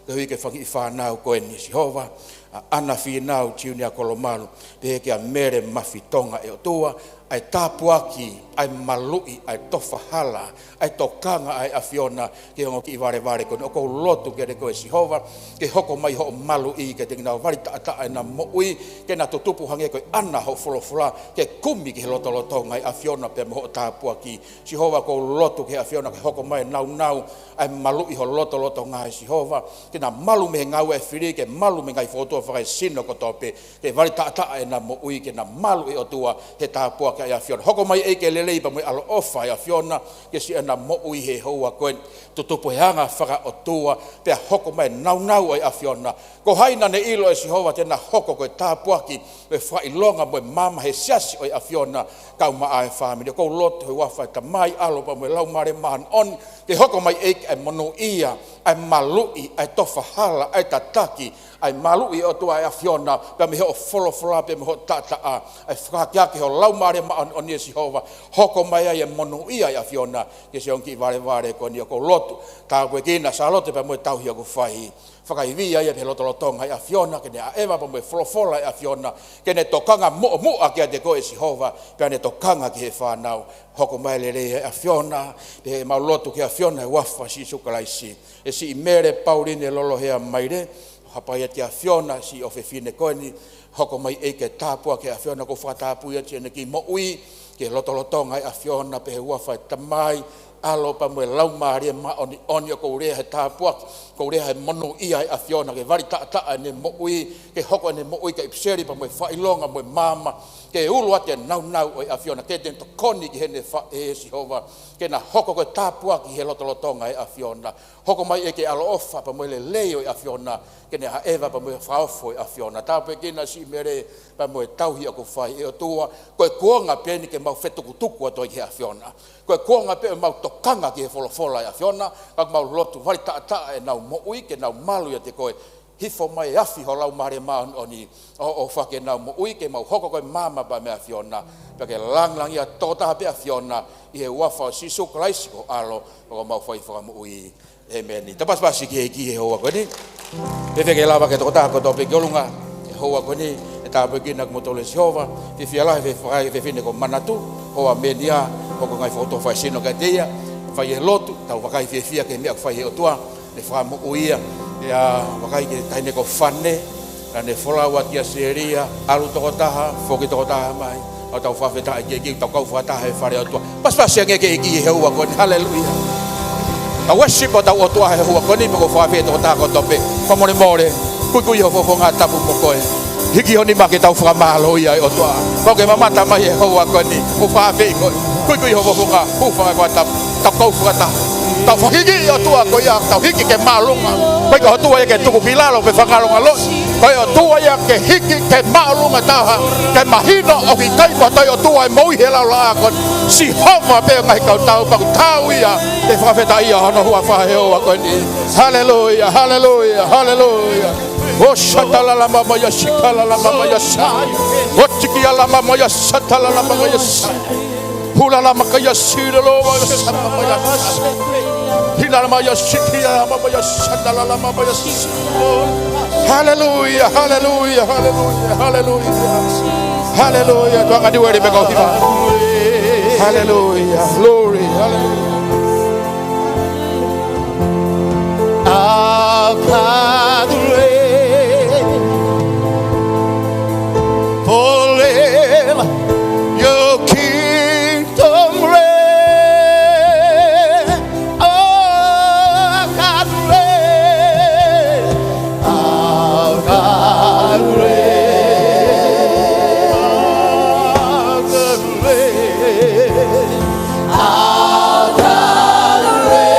koeʻuhi ko e fanga kiʻi fānau ko eni Sihova, ʻa ʻAna Fīnau Junior Kolomalu, pehē kia Mele Mafi Tonga ʻe ʻOtua, ʻa e tāpuaki ʻa e maluʻi, ʻa e tofa hala, ʻa e tokanga ʻa e ʻAfiona ki he ongo kiʻi valevale ko eni. ʻOku ou lotu kiate koe Sihova, ke hoko mai hoʻo maluʻi kiate kinaua, valitaʻataʻa ʻena moʻui, ke na tutupu hangē ko e ʻana ho folofola, ke kumi ki he lotolotonga ʻa e ʻAfiona pea mo hoʻo tāpuaki. Sihova, ʻoku ou lotu ki he ʻAfiona ke hoko mai e nāunau, ʻa e maluʻi ho lotolotonga ʻe Sihova, ke na malu mei he ngāue ʻa e fili, ke malu mei he ngaahi fōtunga fakaesino kotoa pē, ke valitaʻataʻa ʻena moʻui, ke na malu ʻe ʻOtua he tāpuaki ʻa e ʻAfiona. Hoko mai ʻEiki ke lelei pea mo e ʻaloʻofa ʻa e ʻAfiona, ke siʻi ʻena moʻui he houa ko eni. Tutupu he anga fakaʻotua, pea hoko mai e nāunau ʻa e ʻAfiona. Ko hai naʻa ne ʻilo ʻe Sihova te na hoko ko e tāpuaki, ʻo e fakaʻilonga mo e maama he siasi ʻo e ʻAfiona, kau maʻa e fāmili. ʻOku ou lotu he huafa ʻo e Tamai, ʻAlo pea mo e Laumālie Māʻoniʻoni, ke hoko mai ʻEiki ʻa e monūʻia, ʻa e maluʻi, ʻa e tofa hala, ʻa e tataki, ʻa e maluʻi ʻe ʻOtua ʻa e ʻAfiona, pea mei hoʻo folofola, pea mei hoʻo taʻataʻa, ʻa e fakaakeake ho Laumālie Māʻoniʻoni ʻe Sihova, hoko mai ai e monūʻia ʻa e ʻAfiona, ki he ongo kiʻi valevale ko eni. ʻOku ou lotu, tāpuekina Sālote pea mo e tauhi ʻoku fai. Fakaivia ia pē he lotolotonga ʻa e ʻAfiona, ke ne ʻaʻeva pea mo e folofola ʻa e ʻAfiona, ke ne tokanga muʻomuʻa kiate koe Sihova, pea ne tokanga ki he fānau. Hoko mai e lelei ʻa e ʻAfiona, pea mau lotu ki he ʻAfiona he huafa ʻo Sīsū Kalaisi. ʻE siʻi Mele Pauline Lolohea Maile, hapai atu ki he ʻAfiona siʻi ʻofefine ko eni, hoko mai ʻEiki ke tāpuaki ʻe he ʻAfiona. ʻOku ou fakatapui atu ʻene kiʻi moʻui, ki he lotolotonga ʻa e ʻAfiona pea he huafa ʻo e Tamai, ʻAlo pea mo e Laumālie Māʻoniʻoni. ʻOku ou lea he tāpuaki, ʻoku ou lea he monūʻia ʻa e ʻAfiona, ke valitaʻataʻa ʻene moʻui, ke hoko ʻene moʻui ko e ʻipiseli pea mo e fakaʻilonga mo e maama, ke ulu atu e nāunau ʻo e ʻAfiona, ke ne tokoni ki heʻene faʻē Sihova, ke na hoko ko e tāpuaki he lotolotonga ʻa e ʻAfiona. Hoko mai ʻEiki ke ʻaloʻofa pea mo e lelei ʻo e ʻAfiona, ke ne ʻaʻeva pea mo e fakaofo ʻo e ʻAfiona. Tāpuekina siʻi Mele pea mo e tauhi ʻoku fai ʻe ʻOtua, ko e kuonga pē eni ke mau fetukutuku atu ai ki he ʻAfiona. Ko e kuonga pē ʻemau tokanga ki he folofola ʻa e ʻAfiona, ka mau lotu valitaʻataʻa ʻenau moʻui, ke nau malu ʻiate koe, hifo mai e afi ho Laumālie Māʻoniʻoni, ʻo, ʻofa ke nau moʻui, ke mau hoko ko e maama pea mo e ʻAfiona, pea ke lāngilangiʻia tokotaha pē ʻAfiona, ʻi he huafa ʻo Sīsū Kalaisi ko ho ʻAlo, ko homau fai fakamoʻui. ʻĒmeni. Tau pasipasi ki he ʻEiki he houa ko eni. Fēfē ke lava ki he tokotaha kotoa pē ki ʻolunga he houa ko eni, ʻe tāpuekina kimoutolu ʻe Sihova, fiefia lahi he fefine ko Manatu, hoa menia, hoko e ngaahi fōtunga fakaesino kiate ia, fai e lotu, tau vakai fiefia ki he meʻa ʻoku fai ʻe he ʻOtua, ne fakamoʻui ia, ʻa ia vakai ki he taʻahine ko Fane, naʻa ne folau atu ʻia Sēlia, ʻalu tokotaha, foki tokotaha mai, ʻo tau fakafetaʻi ki he ʻEiki, tau kau fakataha he fale ʻo e ʻOtua. Pasipasi ange ki he ʻEiki he houa ko eni, haleluia. Tau worship hotau ʻOtua he houa ko eni, pea ʻoku ou fakafeʻiloaki ki he tokotaha kotoa pē, fakamolemole, kuikui ho fofonga tapu mo koe. Hiki ho nima ke tau fakamālō ʻa e ʻOtua. Pea ʻoku ke mamata mai he houa ko eni, ʻoku ou fakafeʻiloaki koe. Kuikui ho fofonga, hūfanga he fakatapu, tau kau fakataha. Tau fakahiki ʻa e ʻOtua ko ia, tau hiki ke māʻolunga. ʻOku ʻikai ko e ʻOtua ia ke tuku ki lalo pe fakangalongaloʻi. Ko e ʻOtua ia ke hiki ke māʻolunga taha, ke mahino ʻoku ʻikai ko ha toe ʻOtua ʻe moʻui he laulaʻā ko eni. Sihova pē ʻo e ngaahi kautau, pea ʻoku tau ia ke fakafetaʻi ʻa hono huafa he houa ko eni. Haleluia, haleluia, haleluia. ʻOsatalalama mai ʻa sikalalama mai ʻa sai. ʻOtikialama mai ʻa satalalama mai ʻa sai. Hulalama kai ʻa sirolo mai ʻa sama mai ʻa sai. Hilalama ʻa sikialama mai ʻa satalalama mai ʻa sai. Haleluia, haleluia, haleluia, haleluia. Haleluia, tuanga diweri mekauhiva. Haleluia, glory, haleluia. Our God reign forever. Your kingdom reign. Oh, our God reign. Our God reign. Our God reign.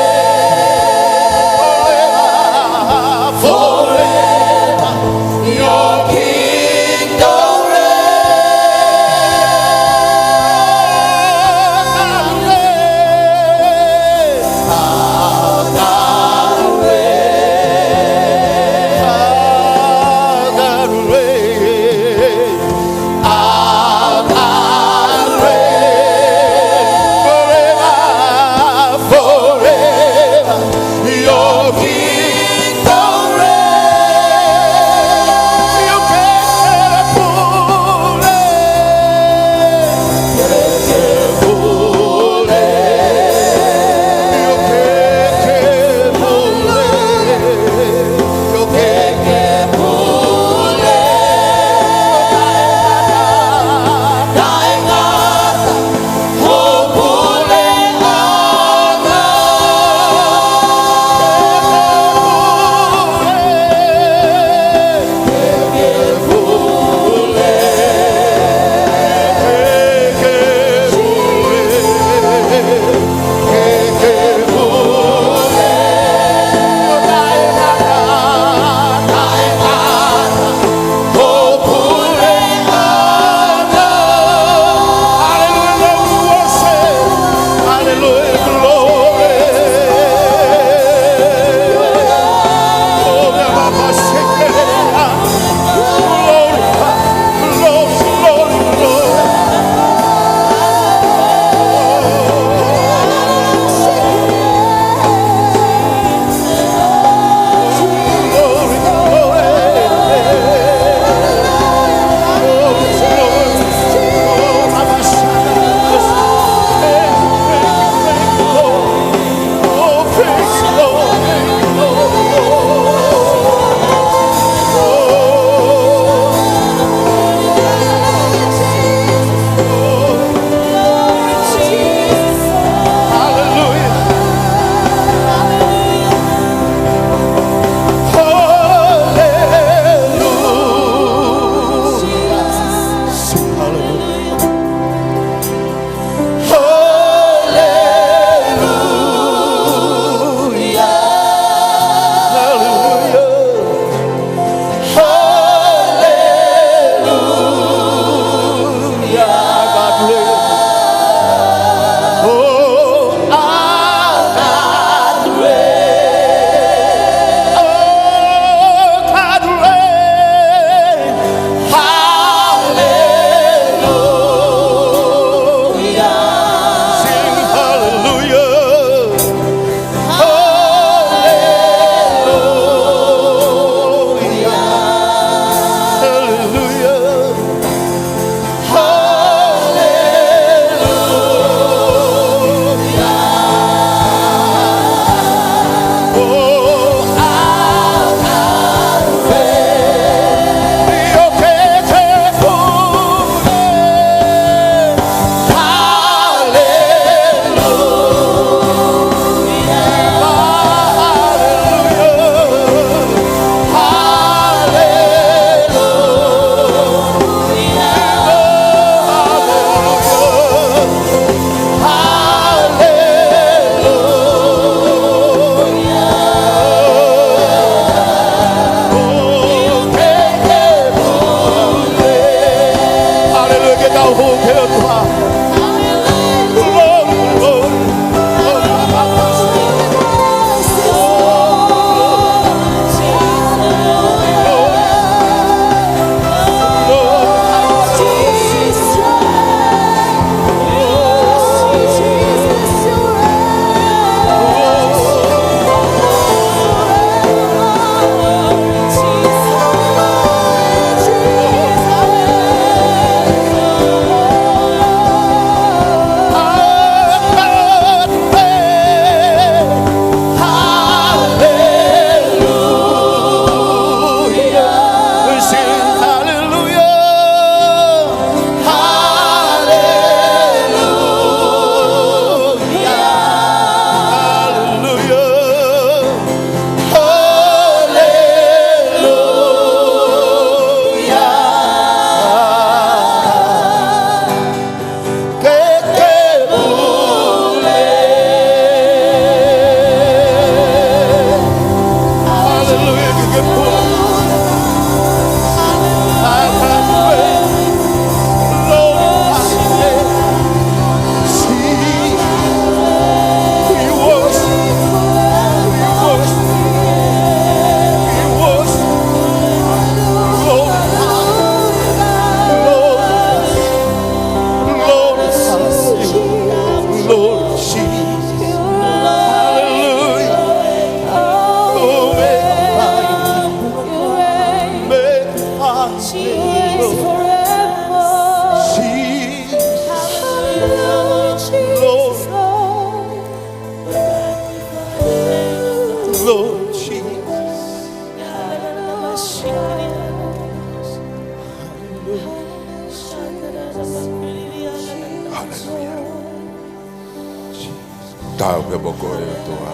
Taau pē mo koe ʻOtua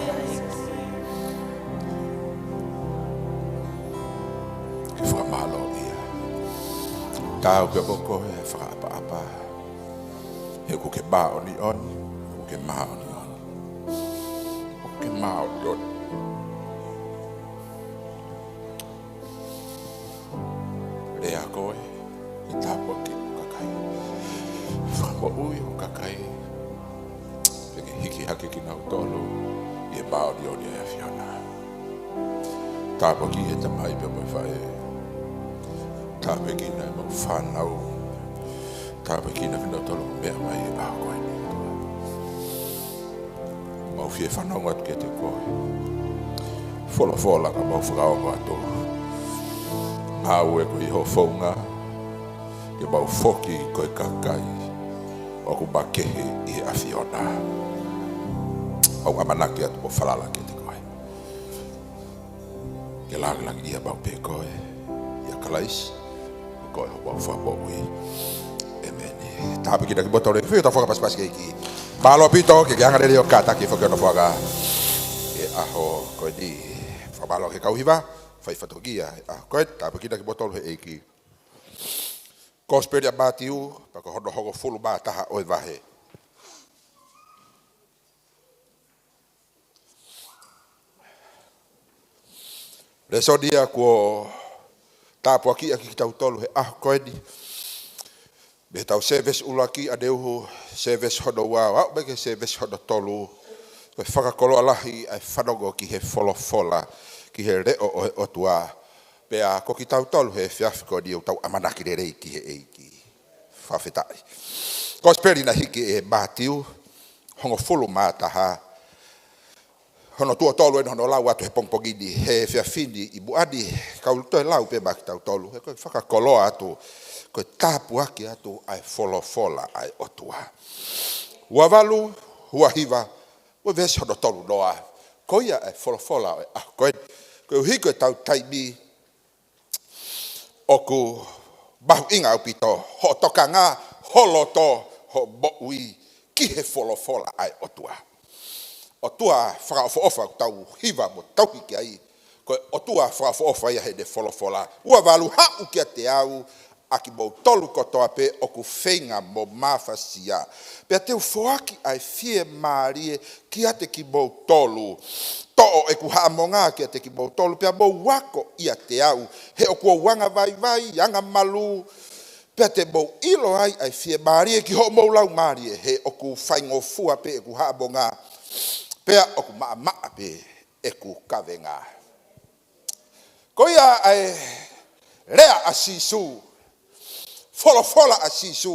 ke fakamālōʻia. Taau pē mo koe e fakaʻapaʻapa. He ʻoku ke māʻoniʻoni, ʻoku ke māʻoniʻoni, ʻoku ke māʻoniʻoni. Lea koe ke tāpuakiʻi ho kakai, fakamoʻui ho kakai, pea ke hiki hake kinautolu ʻi he māʻoniʻoni ʻa e ʻAfiona. Tāpuakiʻi e tamai pea mo e faʻē. Tāpuekina ʻemau fānau. Tāpuekina kinautolu ʻoku meʻa mai he ʻaho ko eni. Mau fie fanongo atu kiate koe. Folofola ka mau fakaongo atu. Mau ʻi he ko ē ho founga, ke mau foki ko e kakai ʻoku makehe ʻi he ʻAfiona. Mau ʻamanaki atu mo falala kiate koe. Ke lāngilangiʻia maʻu pē koe, ʻia Kalaisi, ko e homau Fakamoʻui. ʻĒmeni. Tāpuekina kimoutolu ʻEiki, fai ʻetau fakapasipasi ki he ʻEiki. Mālō ʻaupito, ke ke angalelei ʻo kātaki foki hono foaki ʻi he ʻaho ko eni. Fakamālō ki he kau hiva, fai fatongia he ʻaho ko eni, tāpuekina kimoutolu he ʻEiki. Kosipeli ʻa Mātiu, pea ko hono hongofulu mā taha ʻo e vahe. Lēsoni ia kuo tāpuakiʻi ʻaki kitautolu he ʻaho ko eni mei heʻetau sēvesi ʻuluaki ʻaneuhu, sēvesi hono ua, ʻo aʻu mai ki he sēvesi hono tolu. Ko e fakakoloa lahi ʻa e fanongo ki he folofola, ki he leʻo ʻo e ʻOtua. Pea ko kitautolu he efiafi ko eni ʻoku tau ʻamanaki lelei ki he ʻEiki. Fakafetaʻi. Kosipeli naʻe hiki ʻe Mātiu, hongofulu mā taha. Hono tuʻo tolu eni hono lau atu he pongipongi ni, he efiafi ni ʻi muʻa ni, kau toe lau pē maʻa kitautolu. He ko e fakakoloa atu, ko e tāpuaki atu ʻa e folofola ʻa e ʻOtua. Ua valu, ua hiva, mo e veesi hono tolu noa. Ko ia e folofola ʻo e ʻaho ko eni. Koeʻuhi ko ʻetau taimi, ʻoku mahuʻinga ʻaupito hoʻo tokanga, ho loto, hoʻo moʻui ki he folofola ʻa e ʻOtua. ʻOtua fakaʻofoʻofa ʻoku tau hiva mo tauhi ki ai, ko e ʻOtua fakaʻofoʻofa ia heʻene folofola. Ua valu, haʻu kiate au ʻa kimoutolu kotoa pē ʻoku feinga mo mafasia, pea te u foaki ʻa e fiemālie kiate kimoutolu. Toʻo ʻeku haʻamonga kiate kimoutolu, pea mou ako ʻiate au, he ʻoku ou angavaivai, angamalū, pea te mou ʻilo ai ʻa e fiemālie ki hoʻomou laumālie, he ʻoku faingofua pē ʻeku haʻamonga, pea ʻoku maʻamaʻa pē ʻeku kavenga. Ko ia ʻa e lea ʻa Sīsū, folofola ʻa Sīsū,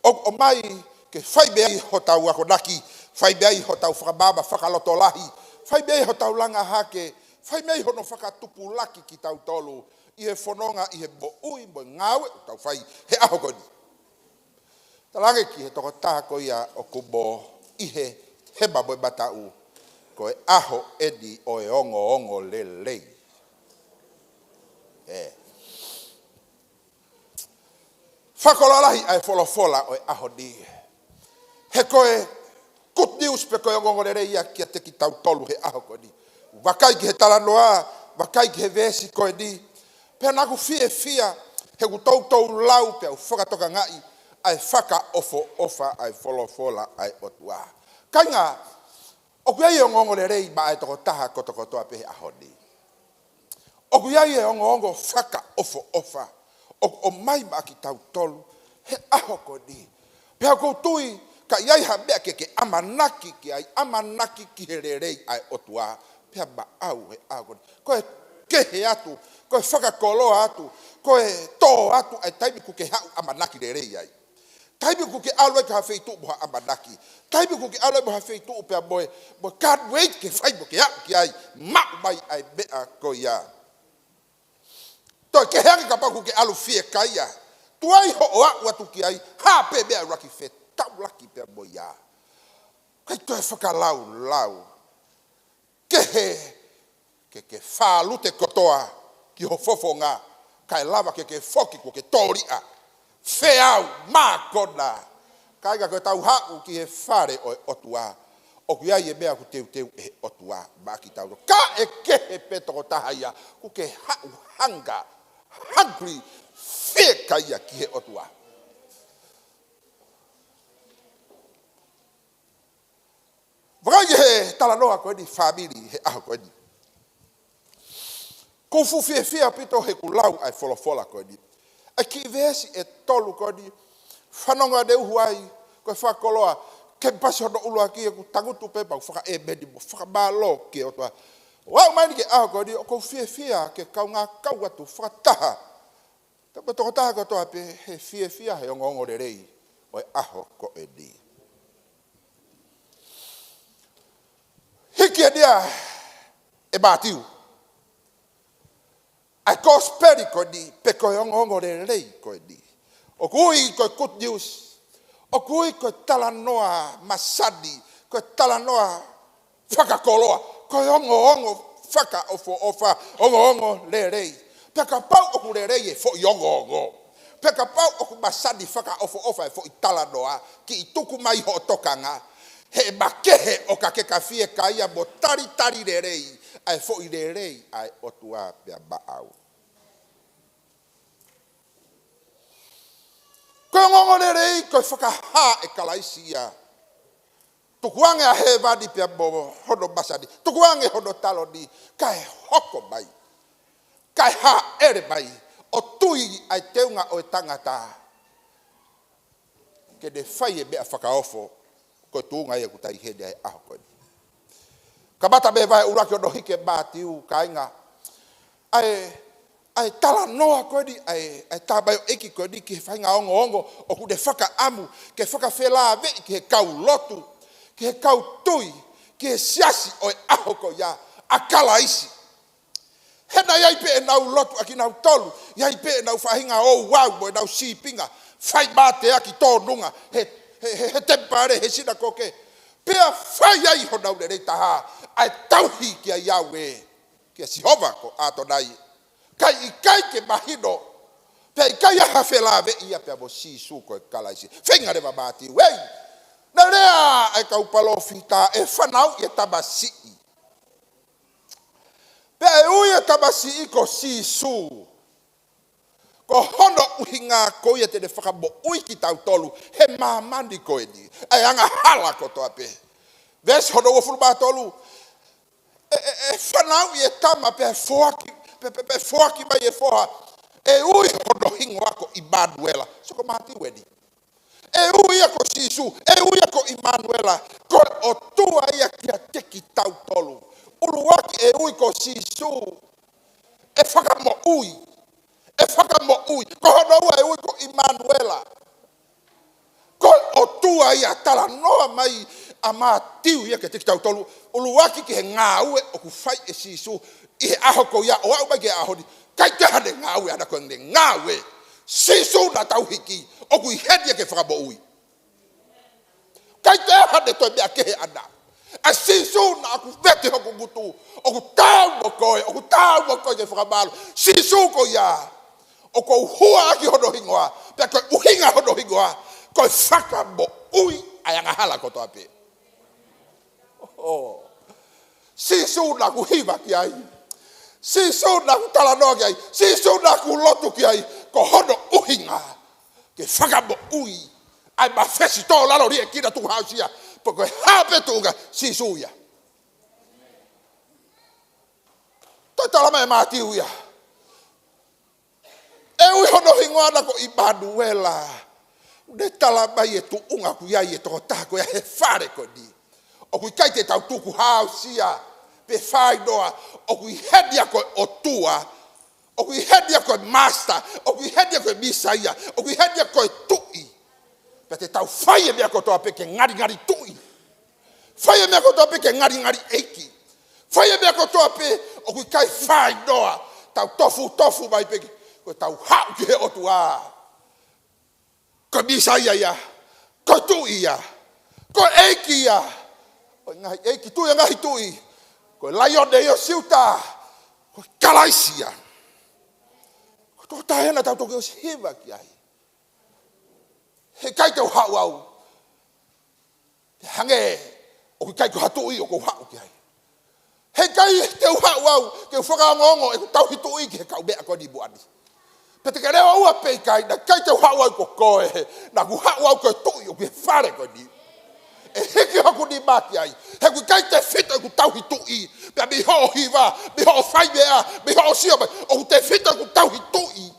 ʻoku ʻomai ke fai mei ai hotau akonaki, fai mei ai hotau fakamaama fakalotolahi, fai mei ai hotau langa hake, fai mei ai hono fakatupulaki kitautolu ʻi he fononga, ʻi he moʻui mo e ngāue ʻoku tau fai he ʻaho ko eni. Talaange ki he tokotaha ko ia ʻoku mo ʻi he hema mo e mataʻu, ko e ʻaho eni ʻo e ongoongolelei. ʻE. Fakakoloa lahi ʻa e folofola ʻo e ʻaho ni. He ko e good news pē ko e ongoongolelei ia kiate kitautolu he ʻaho ko eni. Vakai ki he talanoa, vakai ki he veesi ko eni. Pea naʻa ku fiefia, he ʻoku toutou lau pea u fakatokangaʻi ʻa e fakaʻofoʻofa ʻa e folofola ʻa e ʻOtua. Kāinga, ʻoku ʻi ai e ongoongolelei maʻa e tokotaha kotokotoa pē he ʻaho ni. ʻOku ʻi ai e ongoongo fakaʻofoʻofa ʻoku ʻomai maʻa kitautolu he ʻaho ko eni. Pea ʻoku ou tui, ka ʻi ai ha meʻa ke ke ʻamanaki ki ai, ʻamanaki ki he lelei ʻa e ʻOtua, pea maʻau he ʻaho ko eni. Ko e kehe atu, ko e fakakoloa atu, ko e tō atu ʻa e taimi ʻoku ke haʻu ʻamanaki lelei ai. Taimi ʻoku ke ʻalu ai ki ha feituʻu mo ha ʻamanaki. Taimi ʻoku ke ʻalu ai mo ha feituʻu pea mo e, mo e can't wait ke fai mo ke aʻu ki ai, maʻu mai ʻa e meʻa ko ia. Toe kehe ange kapau ʻoku ke ʻalu fiekaia. Tuai hoʻo aʻu atu ki ai, ha pē meʻa ʻuluaki, fetaulaki pea mo ia. Kae toe fakalaulau. Kehe ke ke fālute kotoa ki ho fofonga, kae lava ke ke foki kuo ke tōliʻa, feau, mākona. Kāinga, ko ʻetau haʻu ki he fale ʻo e ʻOtua, ʻOku ʻi ai e meʻa ʻoku teuteu ʻe he ʻOtua maʻa kitautolu. Ka ʻe kehe pē tokotaha ia, ʻoku ke haʻu hunger, hungry, fiekaia ki he ʻOtua. Vakai ki he talanoa ko eni fāmili he ʻaho ko eni. ʻOku ou fuʻu fiefia ʻaupito he ʻoku lau ʻa e folofola ko eni. ʻA e kiʻi veesi ʻe tolu ko eni, fanongo ʻaneuhu ai, ko e fakakoloa, kemupasi hono ʻuluaki ʻeku tangutu pē pea u fakaʻēmeni mo fakamālō ki he ʻOtua. ʻO aʻu mai eni ki he ʻaho ko eni, ʻoku ou fiefia ke kaungā kau atu fakataha. Ka ko e tokotaha kotoa pē he fiefia he ongoongo lelei ʻo e ʻaho ko eni. Hiki eni ia ʻe Mātiu ʻa e kosipeli ko eni, pe ko e ongoongo lelei ko eni. ʻOku ui ko e good news. ʻOku ui ko e talanoa masani, ko e talanoa fakakoloa, ko e ongoongo fakaʻofoʻofa, ongoongo lelei. Pea kapau ʻoku lelei e foʻi ongoongo, pea kapau ʻoku masani fakaʻofoʻofa e foʻi talanoa, kiʻi tuku mai hoʻo tokanga, he ʻe makehe ʻo ka ke ka fiekaia mo talitali lelei ʻa e foʻi lelei ʻa e ʻOtua pea maʻau. Ko e ongoongo lelei, ko e fakahā ʻe Kalaisi ia. Tukuange ʻa hēvani pea mo hono masani. Tukuange hono taloni, kae hoko mai, kae hāʻele mai ʻo tui ʻa e teunga ʻo e tangata ke ne fai e meʻa fakaofo. Ko e tuʻunga ia ʻoku tau ʻi heni ʻa e ʻaho ko eni. Kamata mei he vahe ʻuluaki hono hiki ʻe Mātiu, kāinga, ʻa e, ʻa e talanoa ko eni ʻa e, ʻa e tamaioʻeiki ko eni ki he faʻahinga ongoongo ʻoku ne fakaʻamu ke fakafelāveʻi ki he kau lotu, ki he kau tui, ki he siasi ʻo e ʻaho ko ia ʻa Kalaisi. He naʻe ʻi ai pē ʻenau lotu ʻa kinautolu, ʻi ai pē ʻenau faʻahinga ouau mo ʻenau sīpinga, fai mateaki tōnunga he, he, he, he temipale, he sinakoke. Pea fai ai honau lelei taha, ʻa e tauhi kiate au ē, kia Sihova ko ʻAtonai. Kae ʻikai ke mahino, pea ʻikai ha felāveʻi ia pea mo Sīsū ko e Kalaisi. Feinga leva Mātiu, ei, naʻe lea ʻa e kau palōfita ʻe fanauʻi e tamasiʻi. Pea ʻe ui e tamasiʻi ko Sīsū. Ko hono ʻuhinga ko ia te ne fakamoʻui kitautolu he māmani ko eni, ʻa e angahala kotoa pē. Veesi hono uofulu mā tolu, ʻe, ʻe, ʻe fanauʻi e tama pea foaki, pea, pea, pea foaki mai e foha, ʻe ui hono hingoa ko ʻImanuela. So ko Mātiu eni. ʻE ui ia ko Sīsū, ʻe ui ia ko ʻImanuela, ko e ʻOtua ia kiate kitautolu. ʻUluaki ʻe ui ko Sīsū, ʻe fakamoʻui, ʻe fakamoʻui. Ko hono ua ʻe ui ko ʻImanuela, ko e ʻOtua ia. Talanoa mai ʻa Mātiu ia kiate kitautolu, ʻuluaki ki he ngāue ʻoku fai ʻe Sīsū ʻi he ʻaho ko ia ʻo aʻu mai ki he ʻaho ni. ʻIkai toe ʻi ai haʻane ngāue ʻaʻana, ko ʻene ngāue. Sīsū naʻa tau hiki, ʻoku ʻi heni ia ke fakamoʻui. ʻIkai toe ʻi ai haʻane toe meʻa kehe ʻaʻana. ʻA Sīsū naʻa ku vete hoku ngutu, ʻoku taau mo koe, ʻoku taau mo koe ke fakamālō. Sīsū ko ia, ʻoku ou hua ʻaki hono hingoa, pea ko e ʻuhinga hono hingoa, ko e fakamoʻui ʻa e angahala kotoa pē. Oh. Sīsū naʻa ku hiva ki ai. Sīsū naʻa ku talanoa ki ai. Sīsū naʻa ku lotu ki ai. Ko hono ʻuhinga ke fakamoʻui ʻa e mafesi tō lalo liʻekina tukuhāusia. Pe ko e hā pē tuʻunga, Sīsū ia. Toe tala mai ʻe Mātiu ia, ʻe ui hono hingoa ʻana ko ʻImanuela. Ne tala mai e tuʻunga ʻoku ʻi ai e tokotaha ko ia he fale ko eni. ʻOku ʻikai te tau tukuhāusia pe fāinoa, ʻoku ʻi heni ia ko e ʻOtua, ʻoku ʻi heni ia ko e Master, ʻoku ʻi heni ia ko e Mīsaia, ʻoku ʻi heni ia ko e Tuʻi. Pea te tau fai e meʻa kotoa pē ke ngalingali tuʻi. Fai e meʻa kotoa pē ke ngalingali ʻeiki. Fai e meʻa kotoa pē ʻoku ʻikai fāinoa, tau tofutofu mai pē ke, ko e tau haʻu ki he ʻOtua. Ko e Mīsaia ia, ko e Tuʻi ia, ko e ʻEiki ia ʻo e ngaahi ʻeiki, Tuʻi ʻo e ngaahi tuʻi, ko e Laione ia ʻo Siuta, ko e Kalaisi ia. Ko e tokotaha ena tau toki ʻosi hiva ki ai. He ʻikai te u haʻu au, pea hangē ʻo ʻIkai ko ha tuʻi ʻoku ou haʻu ki ai. Heʻikai te u haʻu au ke u fakaongoongo ʻeku tauhi tuʻi ki he kau meʻa ko eni muʻa ni. Pea te ke lea ua pe ʻikai, naʻe ʻikai te u haʻu au ko koe, naʻa ku haʻu au ko e tuʻi ʻoku ʻi he fale ko eni. ʻE hiki hoku nima ki ai, he ʻoku ʻikai tefito ʻeku tauhi tuʻi, pea mei hoʻo hiva, mei hoʻo fai meʻa, mei hoʻo sio mai, ʻoku tefito ʻeku tauhi tuʻi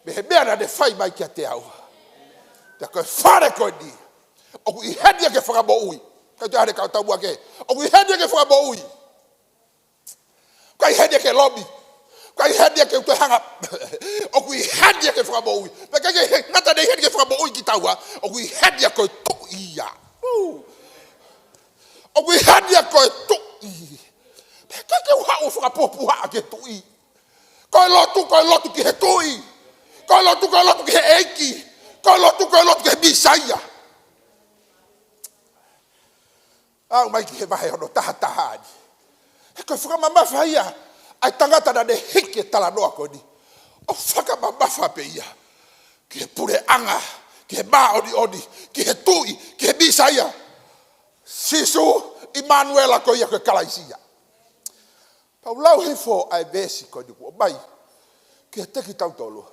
mei he meʻa naʻa ne fai mai kiate au. Pea ko e fale ko eni, ʻoku ʻi heni ia ke fakamoʻui. Kae tuʻu ʻa e kau taumuʻa kehe, ʻoku ʻi heni ia ke fakamoʻui. ʻIkai ʻi heni ia ke lomi. ʻIkai ʻi heni ia ke u toe hanga. ʻOku ʻi heni ia ke fakamoʻui. Pea ʻikai ke ngata ʻene ʻi heni ke fakamoʻui kitaua, ʻoku ʻi heni ia ko e tuʻi ia. ʻOku ʻi heni ia ko e tuʻi. Pea ʻikai ke u haʻu ʻo fakapuhapuha ki he tuʻi. Ko e lotu, ko e lotu ki he tuʻi. Ko e lotu, ko e lotu ki he ʻEiki. Ko e lotu, ko e lotu ki he Mīsaia. Aʻu mai ki he vahe hono taha taha ni. He ko e fakamamafa ia ʻa e tangata naʻa ne hiki e talanoa ko eni, ʻo fakamamafa pē ia ki he puleʻanga, ki he māʻoniʻoni, ki he tuʻi, ki he Mīsaia. Sīsū ʻImanuela, ko ia ko e Kalaisi ia. Pea u lau hifo ʻa e veesi ko eni kuo ʻomai kiate kitautolu.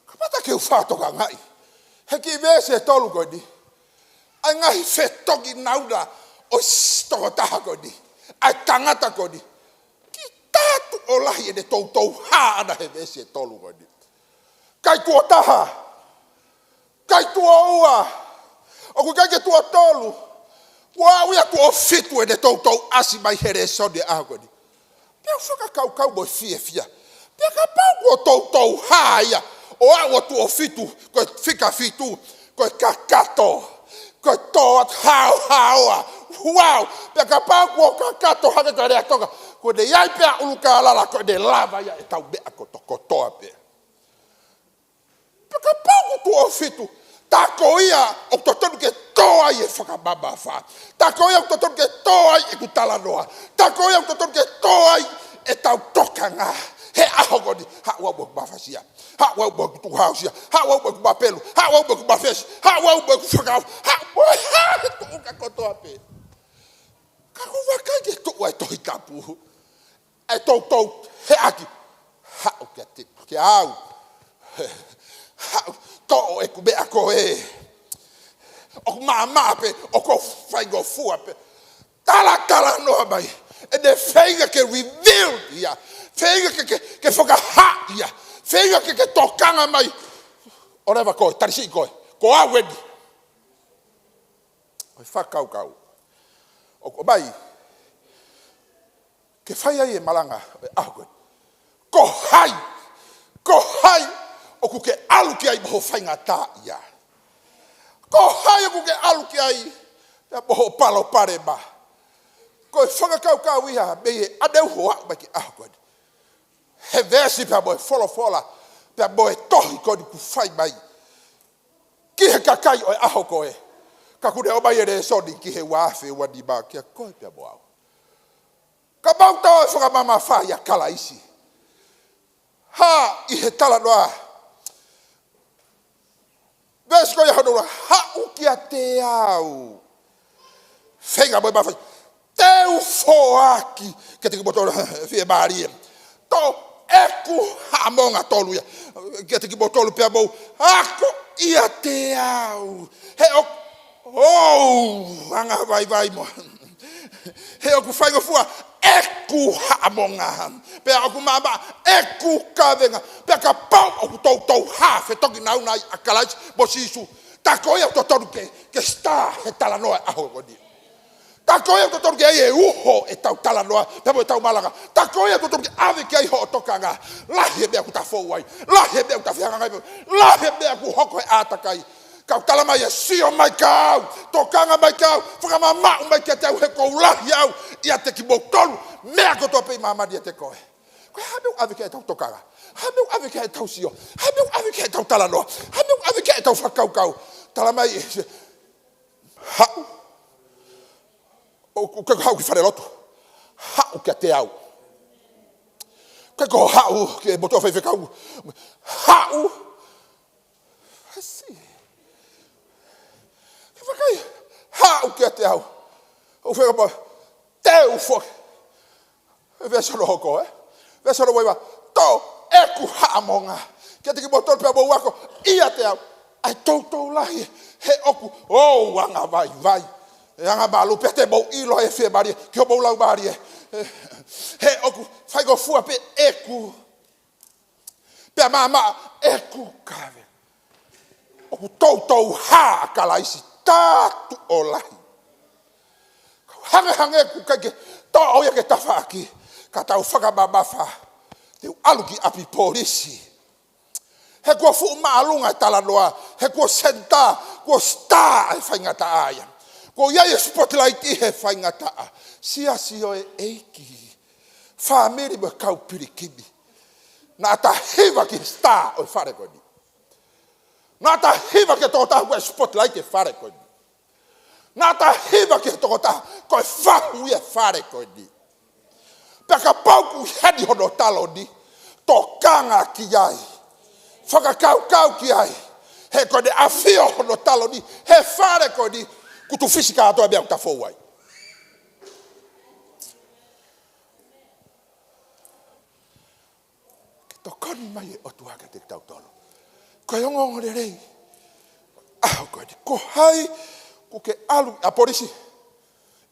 Kamata ke u fakatokangaʻi he kiʻi veesi ʻe tolu ko eni, ʻa e ngaahi fetokinauna ʻo e tokotaha ko eni, ʻa e tangata ko eni. Kiʻi tā tuʻo lahi ʻene toutou hā ʻana he veesi ʻe tolu ko eni. ʻIkai tuʻo taha, ʻikai tuʻo ua, ʻoku ʻikai ke tuʻo tolu, kuo aʻu ia tuʻo fitu ʻene toutou ʻasi mai he lēsoni ʻo e ʻaho ko eni. Pea u fakakaukau mo e fiefia. Pea kapau kuo toutou hā ia ʻo aʻu ʻo tuʻo fitu, ko e fika fitu, ko e kakato, ko e tō atu haohaoa. Wow! Pea kapau kuo kakato hake ko e lea Tonga, ko ʻene ʻi ai pē ʻa ʻUlukālala, ko ʻene lava ia ʻetau meʻa kotokotoa pē. Pea kapau kuo tuʻo fitu, tā ko ia ʻoku totonu ke tō ai e fakamamafa. Tā ko ia ʻoku totonu ke tō ai ʻeku talanoa. Tā ko ia ʻoku totonu ke tō ai ʻetau tokanga he ʻaho ko eni. Haʻu au mo ʻeku mafasia. Haʻu au mo ʻeku tukuhāusia. Haʻu au mo ʻeku mapelu. Haʻu au mo ʻeku mafesi. Haʻu au mo ʻeku fakaʻau. Haʻu mo e hā he tuʻunga kotoa pē. Ka ʻoku ou vakai ki he tuʻu ʻa e Tohi Tapu, ʻa e toutou heʻaki. Haʻu kiate, kiate au. Haʻu, toʻo ʻeku meʻa ko ē. ʻOku maʻamaʻa pē, ʻoku ou faingofua pē. Talatalanoa mai. ʻEne feinga ke reveal ia. Feinga ke, ke, ke fakahā ia. Feinga ke, ke tokanga mai. ʻOleva koe, tali siʻi koe. Ko au eni. Ko e fakakaukau ʻoku ʻomai ke fai ai e malanga ʻo e ʻaho ko eni. Ko hai, ko hai ʻoku ke ʻalu ki ai mo hoʻo faingataʻaʻia? Ko hai ʻoku ke ʻalu ki ai pea mo hoʻo palopalema? Ko e fakakaukau ia mei he ʻaneuhu ʻo aʻu mai ki he ʻaho ko eni. He veesi pea mo e folofola, pea mo e tohi ko eni kuo fai mai ki he kakai ʻo e ʻaho ko ē. Ka kuo ne ʻomai e lēsoni ki he ua afe ua nima kia koe pea mo au. Kapau te tau fakamamafa ʻia Kalaisi. Hā ʻi he talanoa. Veesi ko ia hono ua, haʻu kiate au. Feinga mo e mafai. Te u foaki kiate kimoutolu, fiemālie. Tō ʻeku haʻamonga, tolu ia. Kiate kimoutolu pea mou ako ʻiate au. He ʻoku, oh, anga vaivai mo. He ʻoku faingofua ʻeku haʻamonga. Pea ʻoku maʻamaʻa ʻeku kavenga. Pea kapau ʻoku toutou hā fetokinauna ai ʻa Kalaisi mo Sīsū, tā ko ia ʻoku totonu ke, ke star he talanoa ʻaho ko eni. Tā ko ia ʻoku totonu ke ʻi ai e uho ʻetau talanoa, pea mo ʻetau malanga. Tā ko ia ʻoku totonu ke ʻave ki ai hoʻo tokanga. Lahi e meʻa ʻoku ta fou ai. Lahi e meʻa ʻoku ta fehangahangai mo ia. Lahi e meʻa ʻoku hoko he ʻātakai. Kau tala mai ē, sio mai kia au. Tokanga mai kia au. Fakamamaʻu mai kiate au he ʻoku ou lahi au ʻiate kimoutolu. Meʻa kotoa pē ʻi māmani ʻiate koe. Ko e hā e meʻa ʻoku ʻave ki ai ʻetau tokanga? Hā e meʻa ʻoku ʻave ki ai ʻetau sio? Hā e meʻa ʻoku ʻave ki ai ʻetau talanoa? Hā e meʻa ʻoku ʻave ki ai ʻetau fakakaukau? Tala mai ē, haʻu. ʻOku, ʻoku ke haʻu ki falelotu? Haʻu kiate au. ʻOku ke haʻu ki he motuʻa faifekau? Haʻu. I see. Ke vakai, haʻu kiate au. ʻOku fekauʻaki, teu foki. Veesi hono hoko, ē? Veesi hono ua hiva. Toʻo ʻeku haʻamonga kiate kimoutolu pea mou ako ʻiate au. ʻA e toutou lahi, he ʻoku ou angavaivai. ʻE anga mālū pea te mou ʻilo ʻa e fiemālie ki homou laumālie. He ʻoku faingofua pē ʻeku, pea maʻamaʻa ʻeku kave. ʻOku toutou hā ʻa Kalaisi, tā tuʻo lahi. Hangehangē ʻoku ʻikai ke toʻo ia ki tafaʻaki, ka tau fakamamafa, te u ʻalu ki ʻapi polisi. He kuo fuʻu māʻolunga e talanoa, he kuo senitā, kuo sitā e faingataʻa ia. Kuo ʻi ai e spotlight ʻi he faingataʻa. Siasi ʻo e ʻEiki, fāmili mo e kau pilikimi. Naʻa ta hiva ki he sitā ʻo e fale ko eni. Naʻa ta hiva ki he tokotaha ko e spotlight e fale ko eni. Naʻa ta hiva ki he tokotaha ko e fahu ia e fale ko eni. Pea kapau ʻoku ʻi heni hono taloni, tokanga ki ai. Fakakaukau ki ai. He ko ʻene ʻafio hono taloni he fale ko eni, kuo tuʻu fisi kātoa e meʻa ʻoku ta fou ai. Ke tokoni mai e ʻOtua kiate kitautolu. Ko e ongoongolelei ʻaho ko eni, ko hai ʻoku ke ʻalu ʻa polisi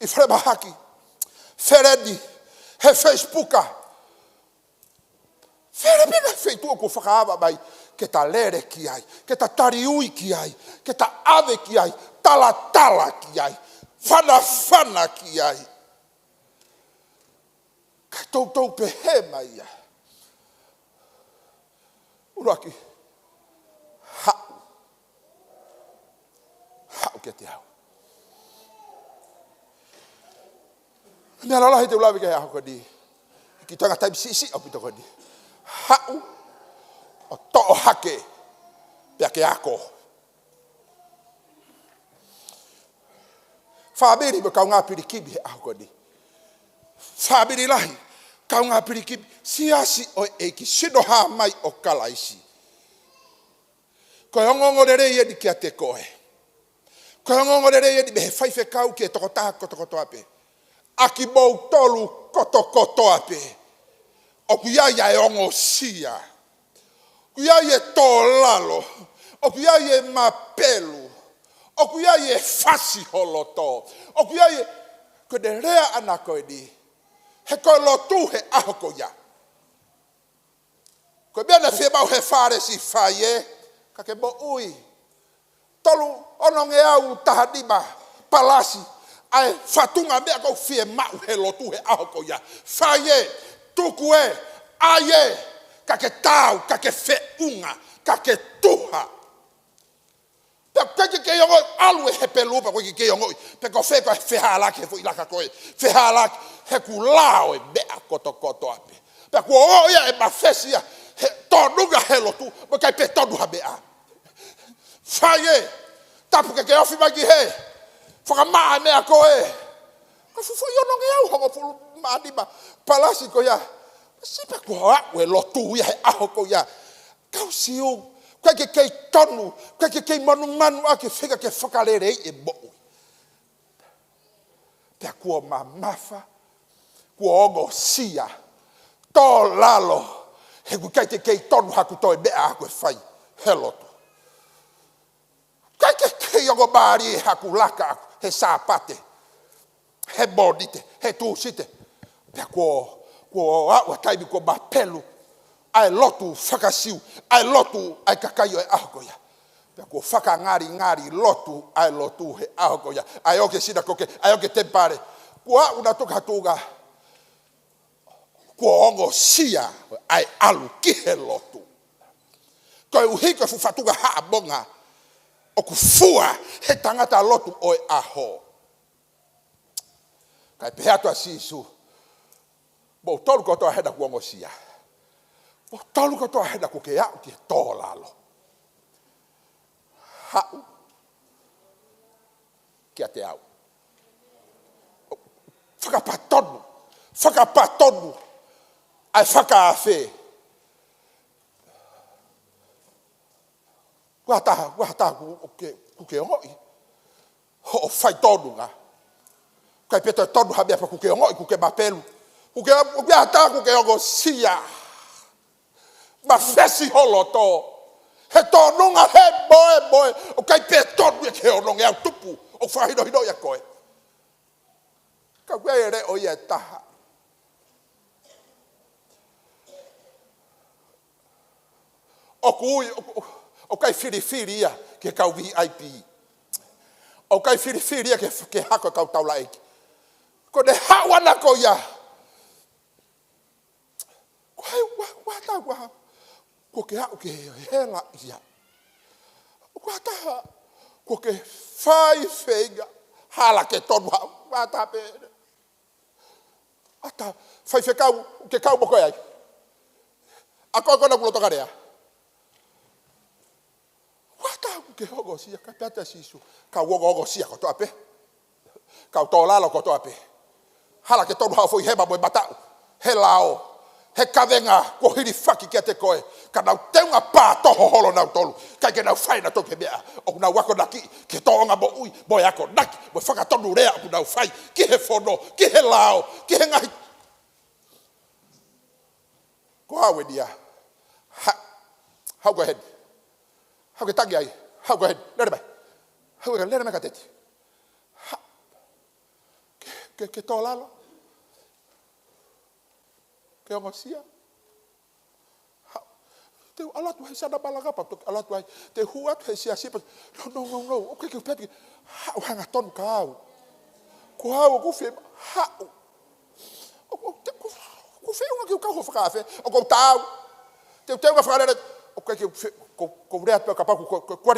ʻi falemahaki, feleni, he Facebook, feleni pē he feituʻu ʻoku fakaava mai ke ta lele ki ai, ke ta taliui ki ai, ke ta ʻave ki ai, talatala ki ai, fanafana ki ai. Kae toutou pehē mai ia. ʻUluaki, haʻu. Haʻu kiate au. Meʻa lalahi te u lave ki ai he ʻaho ko eni, ki he toenga taimi siʻisiʻi ʻaupito ko eni. Haʻu ʻo toʻo hake pea ke ako. Fāmili mo e kaungā pilikimi he ʻaho ko eni. Fāmili lahi, kaungā pilikimi, siasi ʻo e ʻEiki, sino hā mai ʻo Kalaisi. Ko e ongoongolelei eni kiate koe. Ko e ongoongolelei eni mei he faifekau ki he tokotaha kotokotoa pē. ʻA kimoutolu kotokotoa pē. ʻOku ʻi ai ʻa e ongosia. ʻOku ʻi ai e tō lalo. ʻOku ʻi ai e mapelu. ʻOku ʻi ai e fasi ho loto. ʻOku ʻi ai e, ko ʻene lea ʻana ko eni. He ko e lotu he ʻaho ko ia. Ko e meʻa naʻe fiemaʻu he Fālesi, fai ē, ka ke moʻui. Tolu ono ngeau taha nima palasi ʻa e fatunga meʻa ʻoku fiemaʻu he lotu he ʻaho ko ia. Fai ē, tuku ē, ʻai ē, ka ke taau, ka ke feʻunga, ka ke tuha. Pea ʻoku ʻikai ke kei ongoʻi, ʻalu e Hepelū pea ʻoku ʻikai ke kei ongoʻi pe ko fē ko e fehālaaki he foʻi laka ko ē. Fehālaaki he kuo lao e meʻa kotokotoa pē. Pea kuo ʻoʻo ia e mafesi ia he tonunga he lotu, mo e ʻikai pē tonu ha meʻa. Fai ē, tapu ke ke ofi mai ki hē. Fakamaʻa e meʻa ko ē. Ko e fuʻu foʻi ono ngeau hongofulu mā nima palasi ko ia. Sio pē kuo aʻu e lotu ia he ʻaho ko ia. Kau Siu, ʻoku ʻikai ke kei tonu, ʻoku ʻikai ke kei manumanuʻaki feinga ke fakaleleiʻi e moʻui. Pea kuo mamafa, kuo ongosia, tō lalo, he ʻoku ʻikai ke kei tonu haku toe meʻa ʻoku fai he lotu. ʻIkai ke kei ongo mālie haku laka he Sāpate, he Mōnite, he Tūsite. Pea kuo, kuo aʻu e taimi kuo mapelu ʻa e lotu faka-Siu, ʻa e lotu ʻa e kakai ʻo e ʻaho ko ia. Pea kuo fakangalingali lotu ʻa e lotu he ʻaho ko ia. ʻA e ō ki he sinakoke, ʻa e ō ki he temipale. Kuo aʻu nautolu ki ha tuʻunga kuo ongosia ʻa e ʻalu ki he lotu. Koeʻuhi ko e fuʻu fatunga haʻamonga ʻoku fua he tangata lotu ʻo e ʻaho. Kae pehē atu ʻa Sīsū, moutolu kotoa hena kuo ongosia. Moutolu kotoa hena kuo ke aʻu ki he tō lalo. Haʻu kiate au. Fakapatonu, fakapatonu ʻa e fakaafe. Ua taha, ua taha ʻoku ke, ʻoku ke ongoʻi hoʻo faitonunga. ʻIkai pē toe tonu ha meʻa pea kuo ke ongoʻi kuo ke mapelu. Kuo ke, kuo ke ʻatā kuo ke ongosia. Mafesi ho loto. He tōnunga he moemoe. ʻOku ʻikai pē tonu ia ki he onongeau tupu ʻoku fakahinohinoʻi ʻa koe. Ka ʻoku ʻi ai e leʻo ia ʻe taha. ʻOku ui, ʻoku, ʻoku ʻikai filifili ia ki he kau V I P. ʻOku ʻikai filifili ia ki he, ki he hako ʻo e kau taulaʻeiki. Ko ʻene haʻu ʻana ko ia. Ko hai ua, ua ta ua. Kuo ke aʻu ki he hela ia. Ua ta, kuo ke fai feinga. Hala ke tonu haʻu. Ua ta pē. ʻAtā, faifekau, ke kau mo koe ai. ʻA koe ko ena kuo loto kalea. Ua ta kuo ke ongosia, ka pea ta Sīsū. Kau ongosia kotoa pē. Kau tō lalo kotoa pē. Hala ke tonu haʻo foʻi hema mo e mataʻu. He lao. He kavenga kuo hilifaki kiate koe. Ka nau teunga pā toho holo nautolu. ʻIkai ke nau fai nautolu ki he meʻa ʻoku nau akonaki ki he tōʻonga moʻui, mo e akonaki, mo e fakatonulea ʻoku nau fai ki he fono, ki he lao, ki he ngaahi. Ko au eni ia. Ha, haʻu ko eni. Haʻu ke tangi ai. Haʻu ko eni. Lele mai. Haʻu ke lele mai ka teti. Ha, ke, ke, ke tō lalo. Ke ongosia. Ha, te u ʻalu atu he sana malanga pea toki ʻalu atu ai. Te u hū atu he siasi pea, no, no, no, no. ʻOku ʻikai ke u pehē atu ke, haʻu hangatonu ka au. Ko au ʻoku ou fie, haʻu. ʻOku, ʻoku, te, ʻoku, ʻoku ou feʻunga ke u kau ho fakaafe. ʻOku ou taau. Te u teunga fakalele. ʻOku ʻikai ke u fe, ko, ko u lea atu pē kapau ko, ko, ko, ko,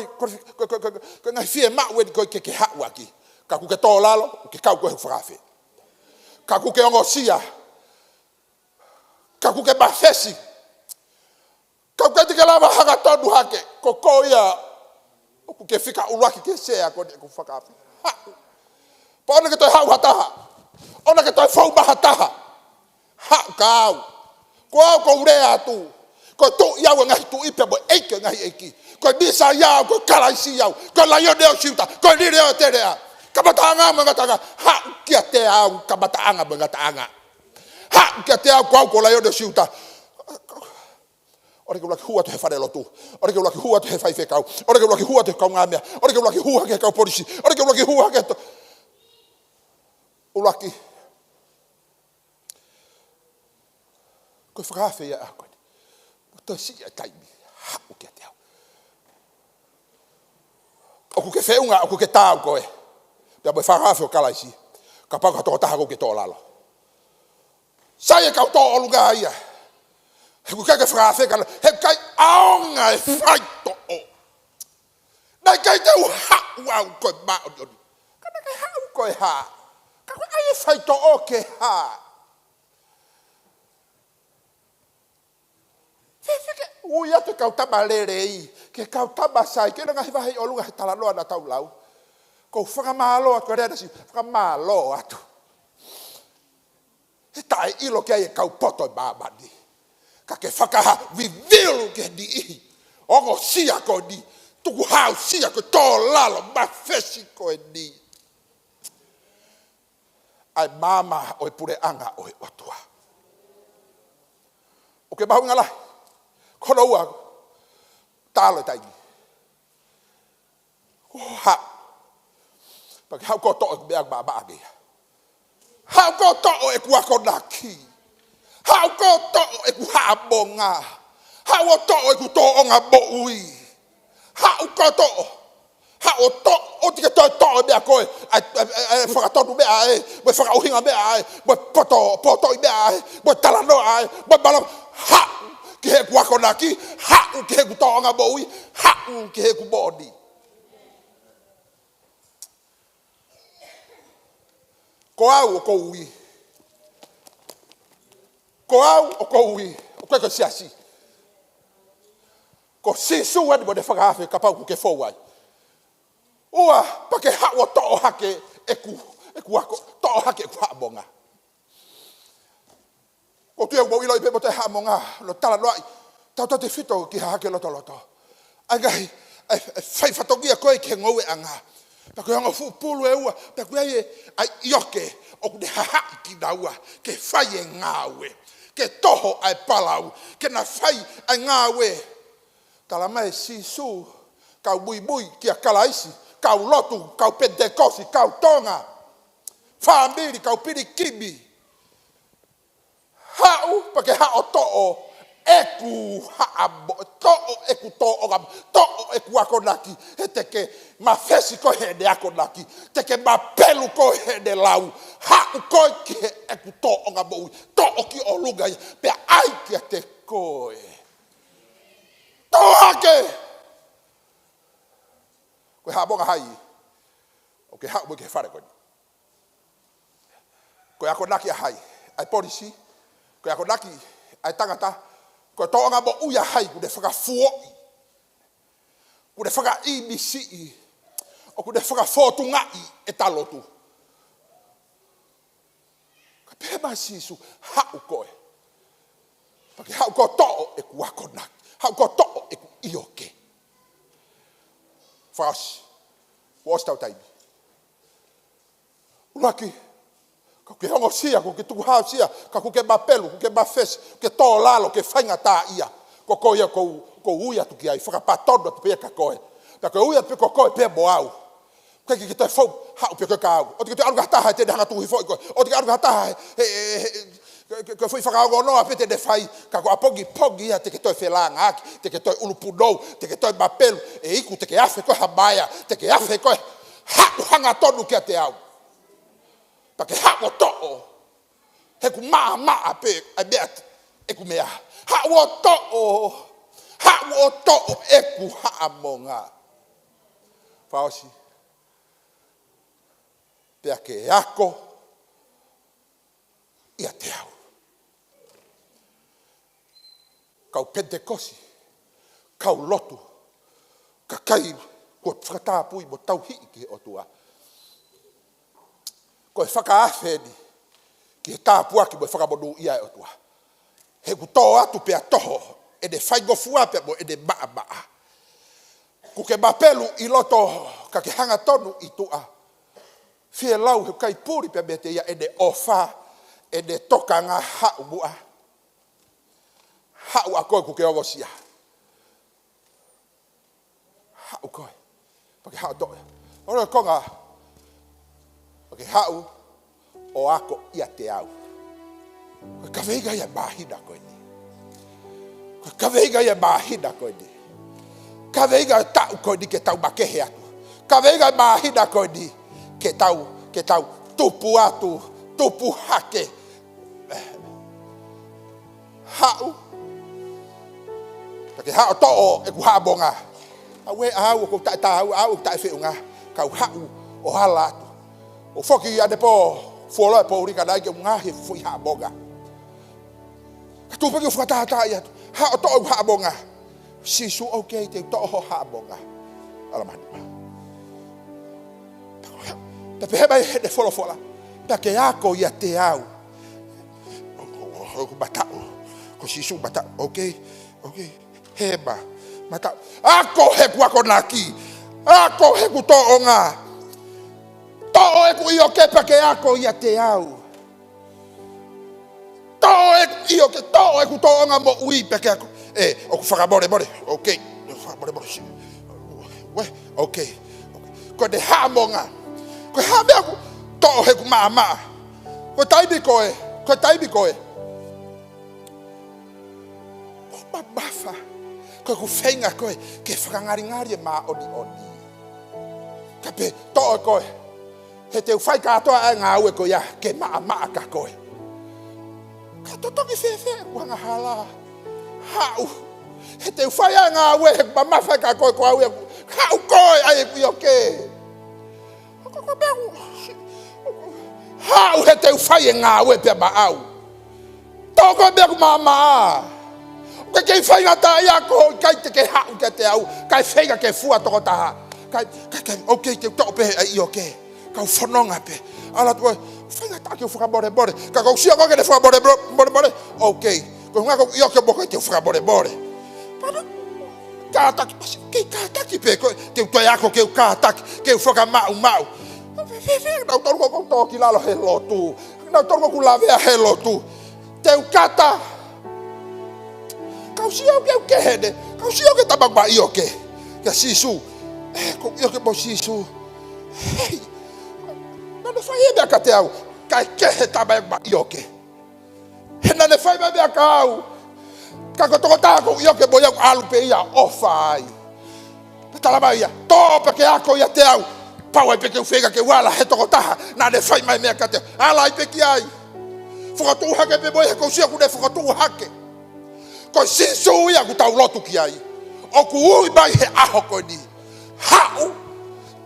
ko, ko, ko e ngaahi fiemaʻu eni ko ē ke, ke haʻu ʻaki. Ka kuo ke tō lalo, ke kau koe he fakaafe. Ka kuo ke ongosia. Ka kuo ke mafesi. Ka ʻoku ʻikai te ke lava hangatonu hake, ko koe ia ʻoku ke fika ʻuluaki ki he sea ko eni ʻeku fakaafe. Haʻu. Pea ʻoua naʻa ke toe haʻu ha taha. ʻOua naʻa ke toe fou mai ha taha. Haʻu ka au. Ko au ʻoku ou lea atu. Ko e Tuʻi au ʻo e ngaahi tuʻi pea mo e ʻEiki ʻo e ngaahi ʻeiki. Ko e Mīsaia au, ko e Kalaisi au. Ko e Laione ʻo Siuta, ko e Lili ʻo e Teleʻa. Kamataʻanga mo e ngataʻanga. Haʻu kiate au, kamataʻanga mo e ngataʻanga. Haʻu kiate au, ko au ko e Laione ʻo Siuta. ʻOua te ke ʻuluaki hū atu he falelotu. ʻOua te ke ʻuluaki hū atu he faifekau. ʻOua te ke ʻuluaki hū atu he kaungāmeʻa. ʻOua te ke ʻuluaki hū hake he kau polisi. ʻOua te ke ʻuluaki hū hake he to-, ʻuluaki. Ko e fakaafe ia ʻa koe. Mo toe siʻi ʻa e taimi. Haʻu kiate au. ʻOku ke feʻunga, ʻoku ke taau koe. Pea mo e fakaafe ʻo Kalaisi. Kapau ko ha tokotaha ʻoku ke tō lalo. Sai e kau tō ʻolunga ia. He ʻoku ʻikai ke fakaafe ka, he ʻikai ʻaonga e faitoʻo. Naʻe ʻikai te u haʻu au ko e māʻoniʻoni. Ka naʻe ʻikai haʻu ko e hā. Ka ko e ʻai e faitoʻo ke hā. Fefeke, ui atu e kau tama lelei, ki he kau tama sai, ki he ngaahi vahe ʻi ʻolunga he talanoa naʻa tau lau. Ko u fakamālō atu, ko e lea naʻe siʻi, fakamālō atu. He taʻeʻilo ki ai e kau poto ʻo e māmani. Ka ke fakahā, reveal ki he niʻihi. Ongosia ko eni, tukuhausia ko e tō lalo, mafesi ko eni. ʻA e maama ʻo e puleʻanga ʻo e ʻOtua. ʻOku ke mahuʻinga lahi. Ko hono ua, talo e taimi. Ko haʻu. Pea ke haʻu koe ʻo toʻo ʻeku meʻa maʻamaʻa ange ia. Haʻu koe ʻo toʻo ʻeku akonaki. Haʻu koe ʻo toʻo ʻeku haʻamonga. Haʻu ʻo toʻo ʻeku tōʻonga moʻui. Haʻu koe ʻo toʻo. Haʻu ʻo toʻo, ʻoua te ke toe toʻo e meʻa ko ē, ʻa e, ʻa e, ʻa e, ʻa e fakatonu meʻa ē, mo e fakaʻuhinga meʻa ē, mo e poto, potoʻi meʻa ē, mo e talanoa ē, mo e malava. Haʻu ki heʻeku akonaki, haʻu ki heʻeku tōʻonga moʻui, haʻu ki heʻeku moʻoni. Ko au ʻoku ou ui. Ko au ʻoku ou ui. ʻOku ʻikai ko e siasi. Ko Sīsū eni mo ʻene fakaafe kapau ʻoku ke fou ai. Ua, pea ke haʻu ʻo toʻo hake ʻeku, ʻeku ako, toʻo hake ʻeku haʻamonga. Ko u tui ʻoku mou ʻiloʻi pē mo e haʻamonga, ʻoku ou talanoaʻi, tautautefito ki he hahake lotoloto. ʻA e ngaahi, ʻa e, ʻa e fai fatongia ko ē ki he ngoueʻanga. Pea ko e ongo fuʻu pulu ʻe ua, pea ko ia ʻa e ʻioke, ʻoku ne hahaʻi kinaua ke fai e ngāue, ke toho ʻa e palau, ke na fai ʻa e ngāue. Tala mai ʻe Sīsū, kau muimui kia Kalaisi, kau lotu, kau Penitekosi, kau Tonga, fāmili, kau pilikimi. Haʻu pea ke haʻu ʻo toʻo ʻeku haʻamo-, toʻo ʻeku tōʻonga, toʻo ʻeku akonaki, he te ke mafesi koe heʻene akonaki, te ke mapelu koe heʻene lau, haʻu koe ki heʻeku tōʻonga moʻui, toʻo ki ʻolunga ia, pea ʻai kiate koe. Tō hake! Ko e haʻamonga hai ʻoku ke haʻu mo ia ki he fale ko eni? Ko e akonaki ʻa hai? ʻA e polisi? Ko e akonaki ʻa e tangata? Ko e tōʻonga moʻui ʻa hai ʻoku ne fakafuoʻi, ʻoku ne fakaʻīmisiʻi, ʻoku ne fakafōtungaʻi ʻeta lotu? Ka pehē mai ʻe Sīsū, haʻu koe. Pea ke haʻu koe ʻo toʻo ʻeku akonaki. Haʻu koe ʻo toʻo ʻeku ʻioke. Fakaʻosi. Kuo ʻosi ʻetau taimi. ʻUluaki, ka ʻoku ke ongosia, ka ʻoku ke tukuhausia, ka ʻoku ke mapelu, ʻoku ke mafesi, ʻoku ke tō lalo, ʻoku ke faingataʻaʻia. Ko koe ia ʻoku ou, ʻoku ou ui atu ki ai, fakapatonu atu pē ia kia koe. Pea ko e ui atu pē ko koe pē mo au. ʻIkai ke ke toe fou, haʻu pē koe kia au. ʻOua te ke toe ʻalu ki ha taha te ne hanga ʻo tukuhifo koe. ʻOua te ke ʻalu ki ha taha he, he, he, he, ko e, ko e, ko e foʻi fakaongoongoa pē te ne fai, ka ko e ʻapongipongi ia te ke toe felāngaaki, te ke toe ʻulupunou, te ke toe mapelu, ʻe iku te ke afe koe ha maea, te ke afe koe, haʻu hangatonu kiate au. Pea ke haʻu ʻo toʻo, he ʻoku maʻamaʻa pē ʻa e meʻa, ʻeku meʻa. Haʻu ʻo toʻo, haʻu ʻo toʻo ʻeku haʻamonga. Fakaʻosi. Pea ke ako ʻiate au. Kau Penitekosi, kau lotu, kakai kuo fakatapui mo tauhi ki he ʻOtua. Ko e fakaafe eni ki he tāpuaki mo e fakamonūʻia ʻa e ʻOtua. He ʻoku tō atu pea toho ʻene faingofua pea mo ʻene maʻamaʻa. ʻOku ke mapelu ʻi loto ka ke hangatonu ʻi tuʻa. Fielau he ʻoku ʻikai puli pea meiate ia ʻene ʻofa, ʻene tokanga. Haʻu muʻa. Haʻu ʻa koe ʻoku ke ongosia. Haʻu koe. Pea ke haʻu ʻo toʻo. ʻOua ʻe konga. Pea ke haʻu ʻo ako ʻiate au. Ko e kaveinga ia ʻo e māhina ko eni. Ko e kaveinga ia ʻo e māhina ko eni. Kaveinga ʻo e taʻu ko eni ke tau makehe atu. Kaveinga ʻo e māhina ko eni ke tau, ke tau tupu atu, tupu hake. Haʻu. Pea ke haʻu ʻo toʻo ʻeku haʻamonga. ʻAuē, ʻa au ʻoku ou taʻe, ʻa au ʻoku ou taʻefeʻunga. Kau haʻu ʻo ala atu. ʻO foki ʻanepō, fuoloa e poʻuli ka naʻe ʻikai ke u ngaohi e foʻi haʻamonga. Ka tuʻu pē ke u fakatātaaʻi atu. Haʻu ʻo toʻo ʻeku haʻamonga. Sīsū, okay, te u toʻo ho haʻamonga. ʻAlamā ni. Pea pehē mai heʻene folofola. Pea ke ako ʻiate au. ʻO, ʻo, ʻo, ʻoku mataʻu. Ko Sīsū mataʻu. Okay, okay. Hema. Mataʻu. Ako heʻeku akonaki. Ako heʻeku tōʻonga. Toʻo ʻeku ʻioke pea ke ako ʻiate au. Toʻo ʻeku ʻioke, toʻo ʻeku tōʻonga moʻui pea ke ako. ʻE, ʻoku fakamolemole. Okay. Fakamolemole. Uē, okay. Ko ʻene haʻamonga. Ko e hā e meʻa ʻoku toʻo heʻeku maʻamaʻa? Ko e taimi ko ē, ko e taimi ko ē ʻoku mamafa. Ko ʻeku feinga ko ē ke fakangalingali e māʻoniʻoni. Kae pehē, toʻo ʻe koe. He te u fai kātoa ʻa e ngāue ko ia ke maʻamaʻa kia koe. Ka totongi fēfē ʻeku angahala? Haʻu. He te u fai ʻa e ngāue he ʻoku mamafa kia koe, ko au ia ʻoku. Haʻu koe ʻai ʻeku ʻioke. Ko, ko, ko e meʻa ʻoku, haʻu he te u fai e ngāue pea maʻau. Toʻo koe e meʻa ʻoku maʻamaʻa. ʻOku ke kei faingataʻaʻia koe, ʻikai te ke haʻu kiate au, kae feinga ke fua tokotaha. Kae, kae, kae, okay, te u toʻo pē ʻa e ʻioke. Kau fononga pē. ʻAlu atu koe, faingataʻa ke u fakamolemole. Ka ʻoku ou sio koe ke ne fakamolemole, molemole. Okay. Ko e ʻuhinga ko e ʻioke mo koe te u fakamolemole. Pea kātaki, pasi, kei kātaki pē koe, te u toe ako ke u kātaki, ke u fakamaʻumaʻu. Fēfē, nautolu ʻoku tō ki lalo he lotu. Nautolu ʻoku lavea he lotu. Te u kata. Kau sio ki au ke hene. Kau sio ki he tama ʻoku ma ʻioke. Kia Sīsū. ʻE, ʻoku ou ʻioke mo Sīsū. Hei. Naʻa ne fai e meʻa kiate au. Kae kehe tama ʻoku ma ʻioke. He naʻa ne fai mai e meʻa kia au. Ka ko e tokotaha ʻoku ou ʻioke mo ia ʻoku ʻalu pē ia ʻo ʻofa ai. Pea tala mai ia, toʻo pea ke ako ʻiate au. Pau ai pē ke u feinga ke u ala he tokotaha naʻa ne fai mai e meʻa kiate au. Ala ai pē ki ai. Fokotuʻu hake pē mo ia he ʻoku ou sio ʻoku ne fokotuʻu hake. Ko Sīsū ia ʻoku tau lotu ki ai. ʻOku ui mai he ʻaho ko eni. Haʻu,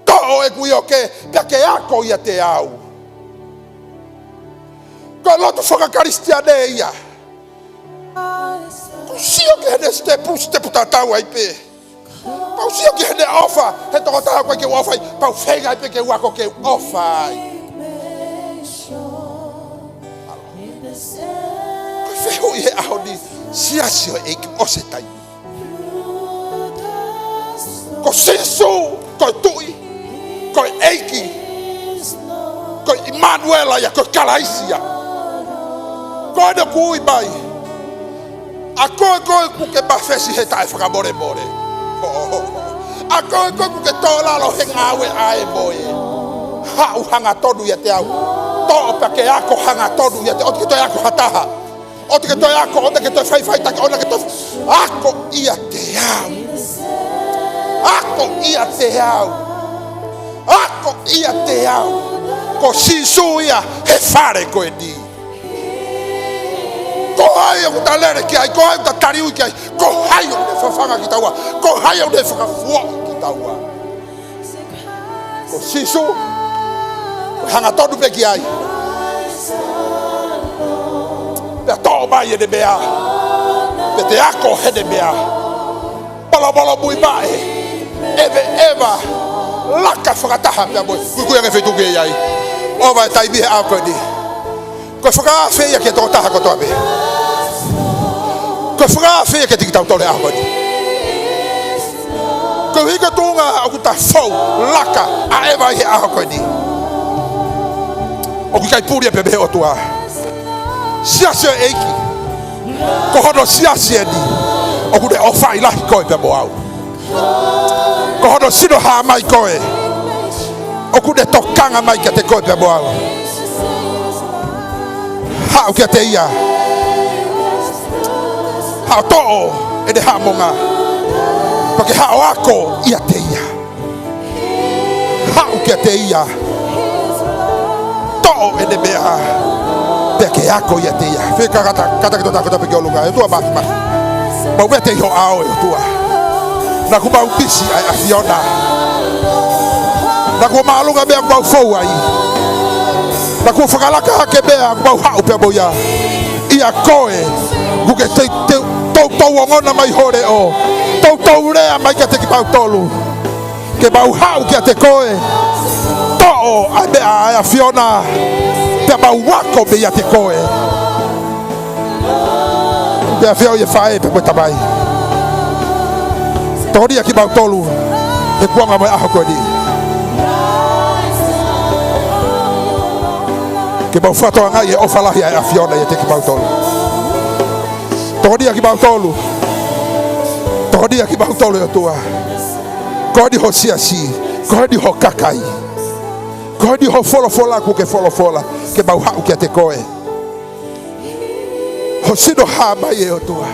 toʻo ʻeku ʻioke, pea ke ako ʻiate au. Ko e lotu fakakalisitiane ia. ʻOku ou sio ki heʻene sitepu, sitepu tatau ai pē. Pea u sio ki heʻene ʻofa he tokotaha ʻoku ʻikai ke u ʻofa ai. Pea u feinga ai pē ke u ako ke u ʻofa ai. Ko e fehuʻi he ʻaho ni, siasi ʻo e ʻEiki, ʻosi e taimi. Ko Sīsū, ko e Tuʻi, ko e ʻEiki, ko ʻImanuela ia, ko e Kalaisi ia. Ko ʻene ui mai. ʻA koe, koe ʻoku ke mafesi he taʻe fakamolemole. ʻA koe, koe ʻoku ke tō lalo he ngāue ʻa e moe. Haʻu hangatonu ʻiate au. Toʻo pea ke ako hangatonu ʻiate au. ʻOua te ke toe ako ha taha. ʻOua te ke toe ako, ʻoua te ke toe faʻifaʻitaki, ʻoua te ke toe ako ʻiate au. Ako ʻiate au. Ako ʻiate au. Ko Sīsū ia he fale ko eni. Ko hai ʻoku ta lele ki ai, ko hai ʻoku ta taliui ki ai, ko hai ʻoku ne fafanga kitaua, ko hai ʻoku ne fakafuoʻi kitaua. Ko Sīsū, ko e hangatonu pē ki ai. Pea toʻo mai ʻene meʻa. Pea te ako heʻene meʻa. Palopalo mui maʻe. ʻEve, ʻeva. Laka fakataha pea mo e. Kuikui ange feituʻu ke ʻi ai. ʻOfa e taimi he ʻaho ko eni. Ko e fakaafe ia ki he tokotaha kotoa pē. Ko e fakaafe ia kiate kitautolu he ʻaho ko eni. Ko e hiko tuʻunga ʻoku ta fou laka ʻa ʻeva he ʻaho ko eni. ʻOku ʻikai puli ia pē mei he ʻOtua. Siasi ʻo e ʻEiki. Ko hono siasi eni. ʻOku ne ʻofaʻi lahi koe pea mo au. Ko hono sino hā mai koe. ʻOku ne tokanga mai kiate koe pea mo au. Haʻu kiate ia. Haʻu toʻo ʻene haʻamonga. Pea ke haʻu ako ʻiate ia. Haʻu kiate ia. Toʻo ʻene meʻa. Pea ke ako ʻiate ia. Fekakata, kata ke tota kota pē ki ʻolunga. ʻE ʻOtua māfimafi. Mau vete ʻi ho ʻao ʻe ʻOtua. Naʻa kuo mau pisi ʻa e ʻAfiona. Naʻa kuo māʻolunga meʻa kuo mau fou ai. Naʻa kuo fakalaka hake meʻa kuo mau haʻu pea mo ia. ʻIa koe. Kuo ke te, te, toutou ongona mai ho leʻo. Toutou lea mai kiate kimautolu. Ke mau haʻu kiate koe. Toʻo ʻa e meʻa ʻa e ʻAfiona. Pea mau ako meiate koe. Pea ʻafio ʻi he faʻē pea mo e tamai. Tokoni kiate kimautolu. He kuonga mo e ʻaho ko eni. Ke mau fakatokangaʻi e ʻofa lahi ʻa e ʻAfiona ʻiate kimautolu. Tokoni kiate kimautolu. Tokoni kiate kimautolu ʻe ʻOtua. Ko eni ho siasi, ko eni ho kakai. Ko eni ho folofola kuo ke folofola, ke mau haʻu kiate koe. Ho sino hā mai ʻe ʻOtua,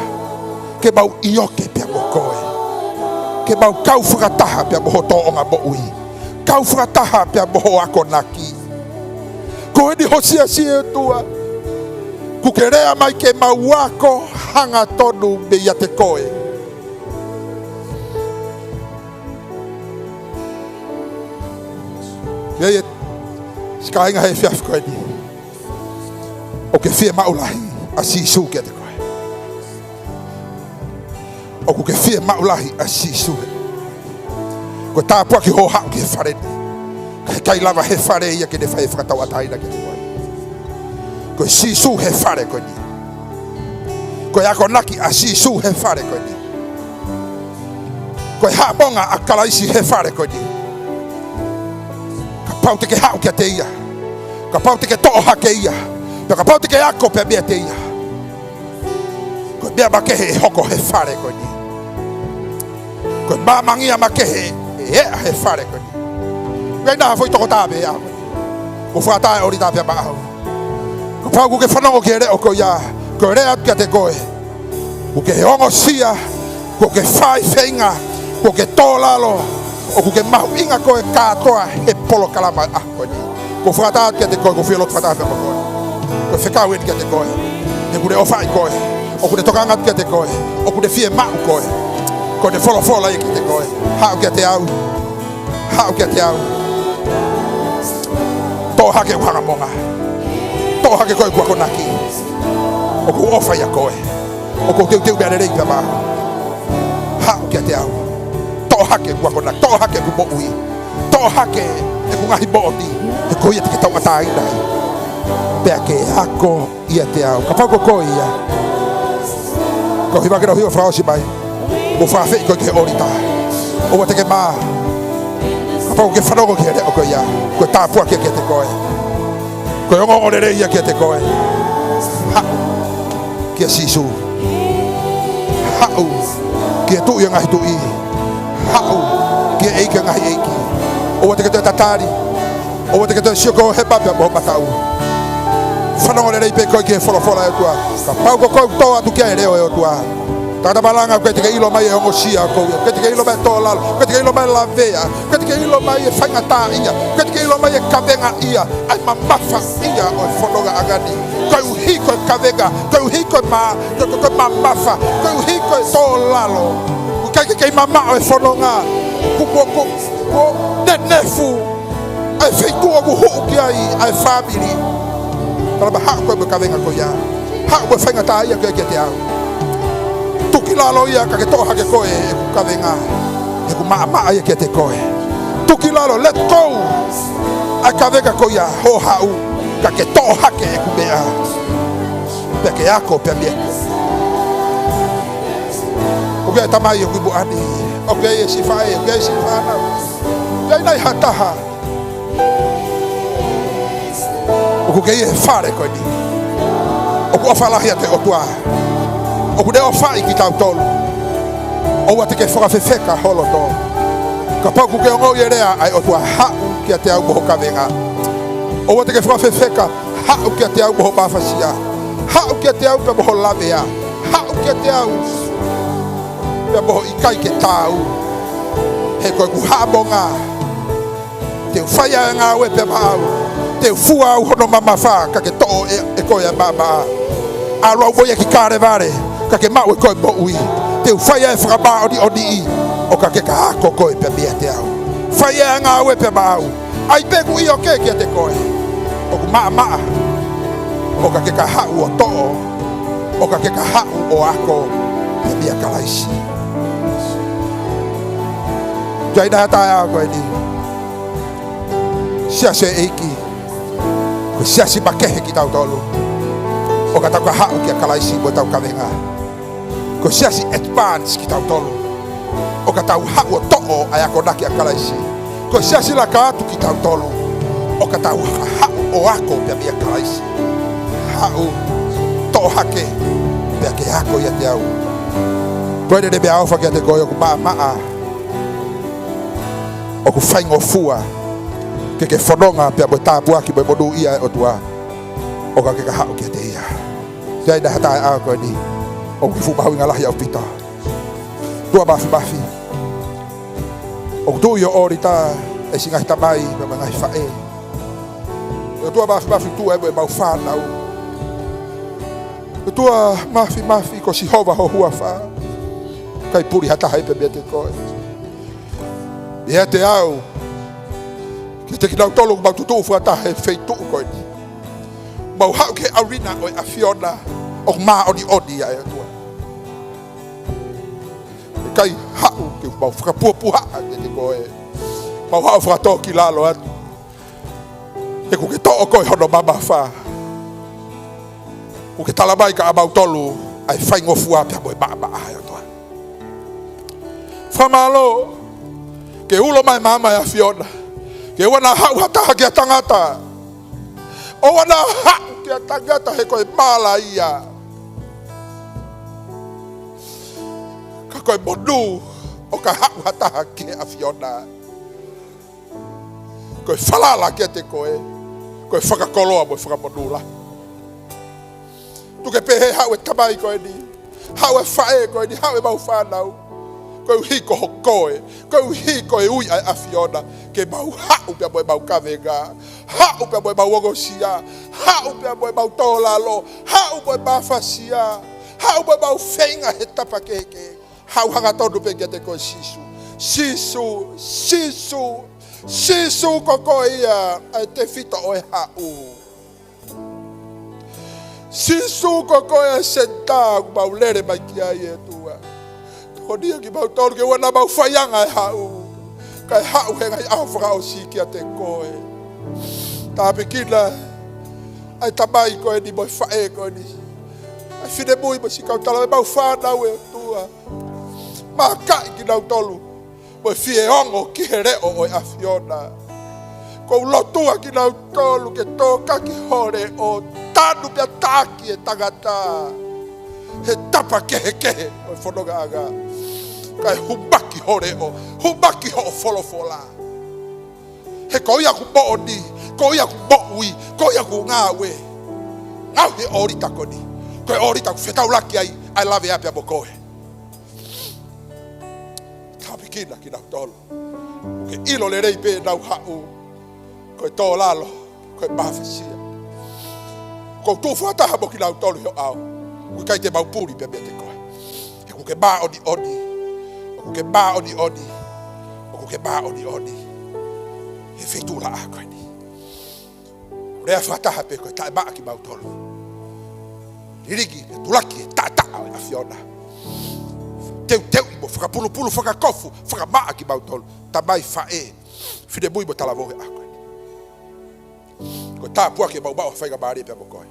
ke mau ʻioke pea mo koe. Ke mau kau fakataha pea mo ho tōʻonga moʻui. Kau fakataha pea mo ho akonaki. Ko eni ho siasi ʻe ʻOtua, kuo ke lea mai ke mau ako hangatonu meiate koe. ʻI ai e siʻi kāinga he efiafi ko eni. ʻOku ke fiemaʻu lahi ʻa Sīsū kiate koe. ʻOku ke fiemaʻu lahi ʻa Sīsū. Ko e tāpuaki hoʻo haʻu ki he fale ni. Ka ʻikai lava he fale ia ke ne fai e fakatauʻatāina kiate koe. Ko Sīsū he fale ko eni. Ko e akonaki ʻa Sīsū he fale ko eni. Ko e haʻamonga ʻa Kalaisi he fale ko eni. Kapau te ke haʻu kiate ia, kapau te ke toʻo hake ia, pea kapau te ke ako pea meiate ia, ko e meʻa makehe ʻe hoko he fale ko eni. Ko e māmangia makehe ʻe eʻa he fale ko eni. Meʻa ina ha foʻi toko taha pē ʻa koe. Ko e fakatātā ʻo e ʻōlita pea maʻau. Kapau ʻoku ke fanongo ki he leʻo ko ia, ko e lea atu kiate koe. ʻOku ke ongosia, ʻoku ke fai feinga, ʻoku ke tō lalo, ʻoku ke mahuʻinga koe kātoa he polokalama ʻa koe ni. Ko e fakatātā atu kiate koe, ko e fie lotu fakatātā pē mo koe. Ko e fekau eni kiate koe. He ʻoku ne ʻofaʻi koe, ʻoku ne tokanga atu kiate koe, ʻoku ne fiemaʻu koe. Ko ʻene folofola ia kiate koe. Haʻu kiate au. Haʻu kiate au. Toʻo hake ʻeku haʻamonga. Toʻo hake koe ʻeku akonaki. ʻOku ou ʻofa ʻia koe. ʻOku ou teuteu meʻa lelei pea maʻau. Haʻu kiate au. Toʻo hake ʻeku akonaki. Toʻo hake ʻeku moʻui. Toʻo hake ʻeku ngaahi moʻoni. He ko ia te ke tauʻatāina ai. Pea ke ako ʻiate au. Kapau ko koe ia, ko e hiva ke lau hiva fakaʻosi mai. Mou fakaafeʻi koe ki he ʻōlita. ʻOua te ke mā. Kapau ʻoku ke fanongo ki he leʻo ko ia, ko e tāpuaki ia kiate koe. Ko e ongoongo lelei ia kiate koe. Haʻu kia Sīsū. Haʻu ki he Tuʻi ʻo e ngaahi tuʻi. Haʻu ki he ʻEiki ʻo e ngaahi ʻeiki. ʻOua te ke toe tatali. ʻOua te ke toe sio ki ho hema pea mo ho mataʻu. Fanongo lelei pē koe ki he folofola ʻa e ʻOtua. Kapau ko koe ʻoku tō atu ki ai e leʻo ʻo e ʻOtua, tangata malanga, ʻoku ʻikai te ke ʻilo mai e ongosia ʻoku ou ʻi ai. ʻOku ʻikai te ke ʻilo mai e tō lalo. ʻOku ʻikai te ke ʻilo mai e lavea. ʻOku ʻikai te ke ʻilo mai e faingataʻaʻia. ʻOku ʻikai te ke ʻilo mai e kavengaʻia, ʻa e mamafaʻia ʻo e fonongaʻanga ni. Koeʻuhi ko e kavenga, koeʻuhi ko e ma-, ko, ko, ko e mamafa, koeʻuhi ko e tō lalo. ʻOku ʻikai ke kei mamaʻo e fononga. Kuo, kuo, kuo, kuo nenefu ʻa e feituʻu ʻoku huʻu ki ai ʻa e fāmili. Tala mai, haʻu koe mo e kavenga ko ia. Haʻu mo e faingataʻaʻia ko ia kiate au. Tuki lalo ia ka ke toʻo hake koe ʻeku kavenga. He ʻoku maʻamaʻa ia kiate koe. Tuki lalo, let go ʻa e kavenga ko ia, hō haʻu ka ke toʻo hake ʻeku meʻa. Pea ke ako pea meiate ia. ʻOku ʻi ai e tamai ʻoku ʻi muʻa ni. ʻOku ʻi ai e siʻi faʻē, ʻoku ʻi ai e siʻi fānau. ʻOku ʻi ai nai ha taha ʻoku ke ʻi he fale ko eni, ʻoku ʻofa lahi atu e ʻOtua. ʻOku ne ʻofaʻi kitautolu. ʻOua te ke fakafefeka ho loto. Kapau ʻoku ke ongoʻi e lea ʻa e ʻOtua, haʻu kiate au mo ho kavenga. ʻOua te ke fakafefeka, haʻu kiate au mo ho mafasia. Haʻu kiate au pea mo ho lavea. Haʻu kiate au pea mo ho ʻikai ke taau. He ko ʻeku haʻamonga. Te u fai ʻa e ngāue pea maʻau. Te u fua au hono mamafa ka ke toʻo ʻe, ʻe koe ʻa e maʻamaʻa. ʻAlu au mo ia ki Kalevale ka ke maʻu ʻe koe moʻui. Te u fai ʻa e fakamāʻoniʻoniʻi ʻo ka ke ka ako koe pea meiate au. Fai ʻa e ngāue pea maʻau. ʻAi pē ʻeku ʻio ke kiate koe. ʻOku maʻamaʻa ʻo ka ke ka haʻu ʻo toʻo, ʻo ka ke ka haʻu ʻo ako pea meia Kalaisi. Tuʻa ʻi he taʻu ko eni. Siasi ʻEiki, ko e siasi makehe kitautolu ʻo ka tau ka haʻu kia Kalaisi mo ʻetau kavenga. Ko e siasi advance kitautolu ʻo ka tau haʻu ʻo toʻo ʻa e akonaki ʻa Kalaisi. Ko e siasi laka atu kitautolu ʻo ka tau ha-, haʻu ʻo ako pea meia Kalaisi. Haʻu, toʻo hake, pea ke ako ʻiate au. Ko e lele meʻaʻofa kiate koe ʻoku maʻamaʻa. ʻOku faingofua ke ke fononga pea mo e tāpuaki mo e monūʻia ʻa e ʻOtua ʻo ka ke ka haʻu kiate ia. Tuʻa ʻi he taʻu ko eni, ʻoku fuʻu mahuʻinga lahi ʻaupito. ʻOtua Māfimafi, ʻoku tuʻu ʻi ho ʻōlita ʻa e siʻi ngaahi tamai pea mo e ngaahi faʻē. ʻOtua Māfimafi, tuʻu ai mo ʻemau fānau. ʻOtua Māfimafi, ko Sihova ho huafa. ʻIkai puli ha taha ia pea meiate koe. Meiate au, kiate kinautolu ʻoku mau tutuʻu fakataha he feituʻu ko eni. Mau haʻu ki he ʻAulina ʻo e ʻAfiona ʻoku māʻoniʻoni ʻa e ʻOtua. ʻIkai haʻu ke mau fakapuapuhaʻa kiate koe. Mau haʻu fakatōkilalo atu. He ʻoku ke toʻo koe hono mamafa. ʻOku ke tala mai kia mautolu ʻa e faingofua pea mo e maʻamaʻa ʻa e ʻOtua. Pea mālō, ke ulo mai e maama ʻo e ʻAfiona. Ke ʻoua naʻa haʻu ha taha ki he tangata. ʻOua naʻa haʻu ki he tangata he ko e mala ia. Ka ko e monū ʻo ka haʻu ha taha ki he ʻAfiona. Ko e falala kiate koe, ko e fakakoloa mo e fakamonū lahi. Tuku ke pehē, haʻu e tamai ko eni, haʻu e faʻē ko eni, haʻu e mau fānau. Koeʻuhi ko ho koe, koeʻuhi ko e ui ʻa e ʻAfiona, ke mau haʻu pea mo e mau kavenga, haʻu pea mo e mau ongosia, haʻu pea mo e mau tōlalo, haʻu mo e mafasia, haʻu mo e mau feinga he tapa kehekehe. Haʻu hangatonu pē kiate koe Sīsū. Sīsū, Sīsū, Sīsū ko koe ia ʻa e tefito ʻo e haʻu. Sīsū ko koe ʻa e senitā ʻoku mau lele mai ki ai ʻe ʻOtua. Tokoniʻi kimautolu ke ʻoua naʻa mau faianga e haʻu, kae haʻu he ngaahi ʻaho fakaʻosi kiate koe. Tāpuekina ʻa e tamai ko eni mo e faʻē ko eni, ʻa e finemui mo e siʻi kau talavou, mau fānau ʻe ʻOtua. Makaʻi kinautolu mo e fie ongo ki he leʻo ʻo e ʻAfiona. ʻOku ou lotua kinautolu ke tōkaki ho leʻo, tanu pea taʻaki e tangata he tapa kehekehe ʻo e fonongaʻanga. Kae hūmaki ho leʻo, hūmaki hoʻo folofola. He ko ia ʻoku moʻoni, ko ia ʻoku moʻui, ko ia ʻoku ngāue. Ngaohi e ʻōlita ko eni. Ko e ʻōlita ʻoku fetaulaki ai ʻa e lavea pea mo koe. Tāpuekina kinautolu. Ke ʻilo lelei pē ʻenau haʻu, ko e tōlalo, ko e mafasia. ʻOku ou tuʻu fakataha mo kinautolu ʻi ho ʻao. ʻOku ʻikai te mau puli pē meiate koe. He ʻoku ke māʻoniʻoni. ʻOku ke māʻoniʻoni. ʻOku ke māʻoniʻoni. He feituʻulaʻā ko eni. Lea fakataha pē ko e taʻemaʻa kimautolu. Lilingi, tulaki e taʻataʻa ʻo e ʻAfiona. Teuteuʻi mo fakapulupulu, fakakofu, fakamaʻa kimautolu. Tamai, faʻē, finemui mo talavou he ʻaho ko eni. Ko e tāpuaki ke mau maʻu ha faingamālie pea mo koe.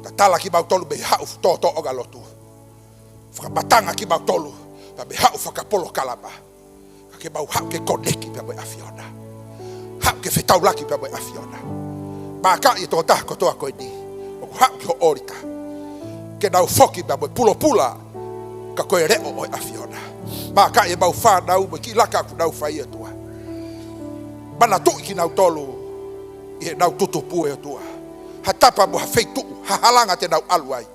Tatala kimautolu mei he haʻu tōtōʻonga lotu. Fakamatanga kimautolu pea mei he haʻu fakapolokalama. Ka ke mau haʻu ke koneki pea mo e ʻAfiona. Haʻu ke fetaulaki pea mo e ʻAfiona. Makaʻi e tokotaha kotoa ko eni ʻoku haʻu ki ho ʻōlita, ke nau foki pea mo e pulopula, ka ko e leʻo ʻo e ʻAfiona. Makaʻi ʻemau fānau mo e kiʻi laka ʻoku nau fai, ʻOtua. Manatuʻi kinautolu ʻi heʻenau tutupu, ʻe ʻOtua. Ha tapa mo ha feituʻu, ha halanga te nau ʻalu ai,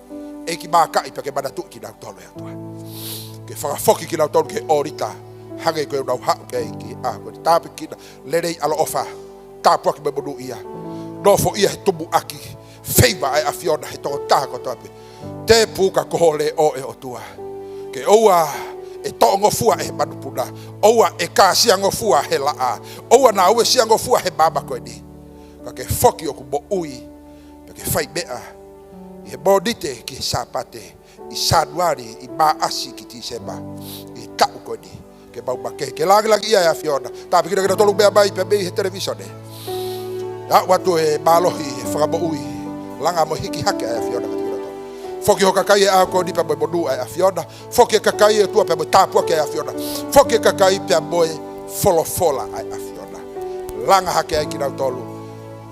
ʻEiki, makaʻi pea ke manatuʻi kinautolu, ʻe ʻOtua. Ke fakafoki kinautolu ki he ʻōlita, hangē ko ʻenau haʻu ki ai ki he ʻaho ko eni. Tāpuekina, lelei, ʻaloʻofa, tāpuaki mo e monūʻia. Nofoʻia he tumuʻaki feiva ʻa e ʻAfiona he tokotaha kotoa pē. Tēpuka ko ho leʻo, ʻe ʻOtua. Ke ʻoua ʻe toʻongofua ʻe he manupuna, ʻoua ʻe kāsiangofua he laʻā, ʻoua naʻa uesiangofua he maama ko eni. Ka ke foki ʻoku moʻui, pea ke fai meʻa ʻi he Mōnite ki he Sāpate, ʻi Sānuali, ʻi Maʻasi ki Tīsema, ʻi he taʻu ko eni. Ke mau makehe, ke langilangiʻia e ʻAfiona. Tāpuekina kinautolu meʻa mai pea mei he televīsone. Aʻu atu e mālohi, e fakamoʻui, langa mo e hiki hake ʻa e ʻAfiona kiate kinautolu. Foki ho kakai he ʻaho ko eni pea mo e monū ʻa e ʻAfiona. Foki e kakai, ʻe ʻOtua, pea mo e tāpuaki ʻa e ʻAfiona. Foki e kakai pea mo e folofola ʻa e ʻAfiona. Langa hake ai kinautolu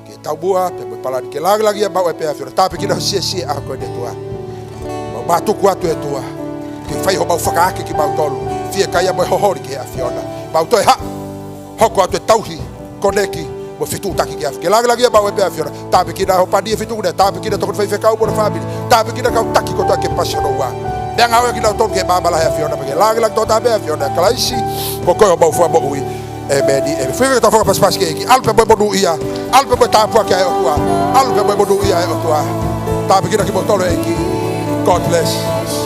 ki he taumuʻa pea mo e palani, ke langilangiʻia maʻu ai pē ʻe he ʻAfiona. Tāpuekina ho siasi he ʻaho ko eni, ʻe ʻOtua. Mau mātuku atu, ʻe ʻOtua, ke fai homau fakaake kimautolu, fiekaia mo e hoholi ki he ʻAfiona. Mau toe haʻu, hoko atu e tauhi, koneki mo e fetuʻutaki ki he ʻAfiona. Ke langilangiʻia maʻu ai pē ʻe he ʻAfiona. Tāpuekina ho pani ʻe fetuku nea, tāpuekina e tokoni faifekau mo e fāmili. Tāpuekina e kau taki kotoa ke pasi hono ua. Meʻangāue kinautolu ki he maama lahi ʻo e ʻAfiona, pea ke langilangiʻia tokotaha pē ʻe he ʻAfiona, ʻia Kalaisi ko koe homau Fakamoʻui. ʻĒmeni. ʻĒmeni. Fai ke tau fakapasipasi ki he ʻEiki. ʻAlu pē mo e monūʻia. ʻAlu pē mo e tāpuaki ʻa e ʻOtua. ʻAlu pē mo e monūʻia ʻa e ʻOtua. Tāpuekina kimoutolu ʻe he ʻEiki. God bless.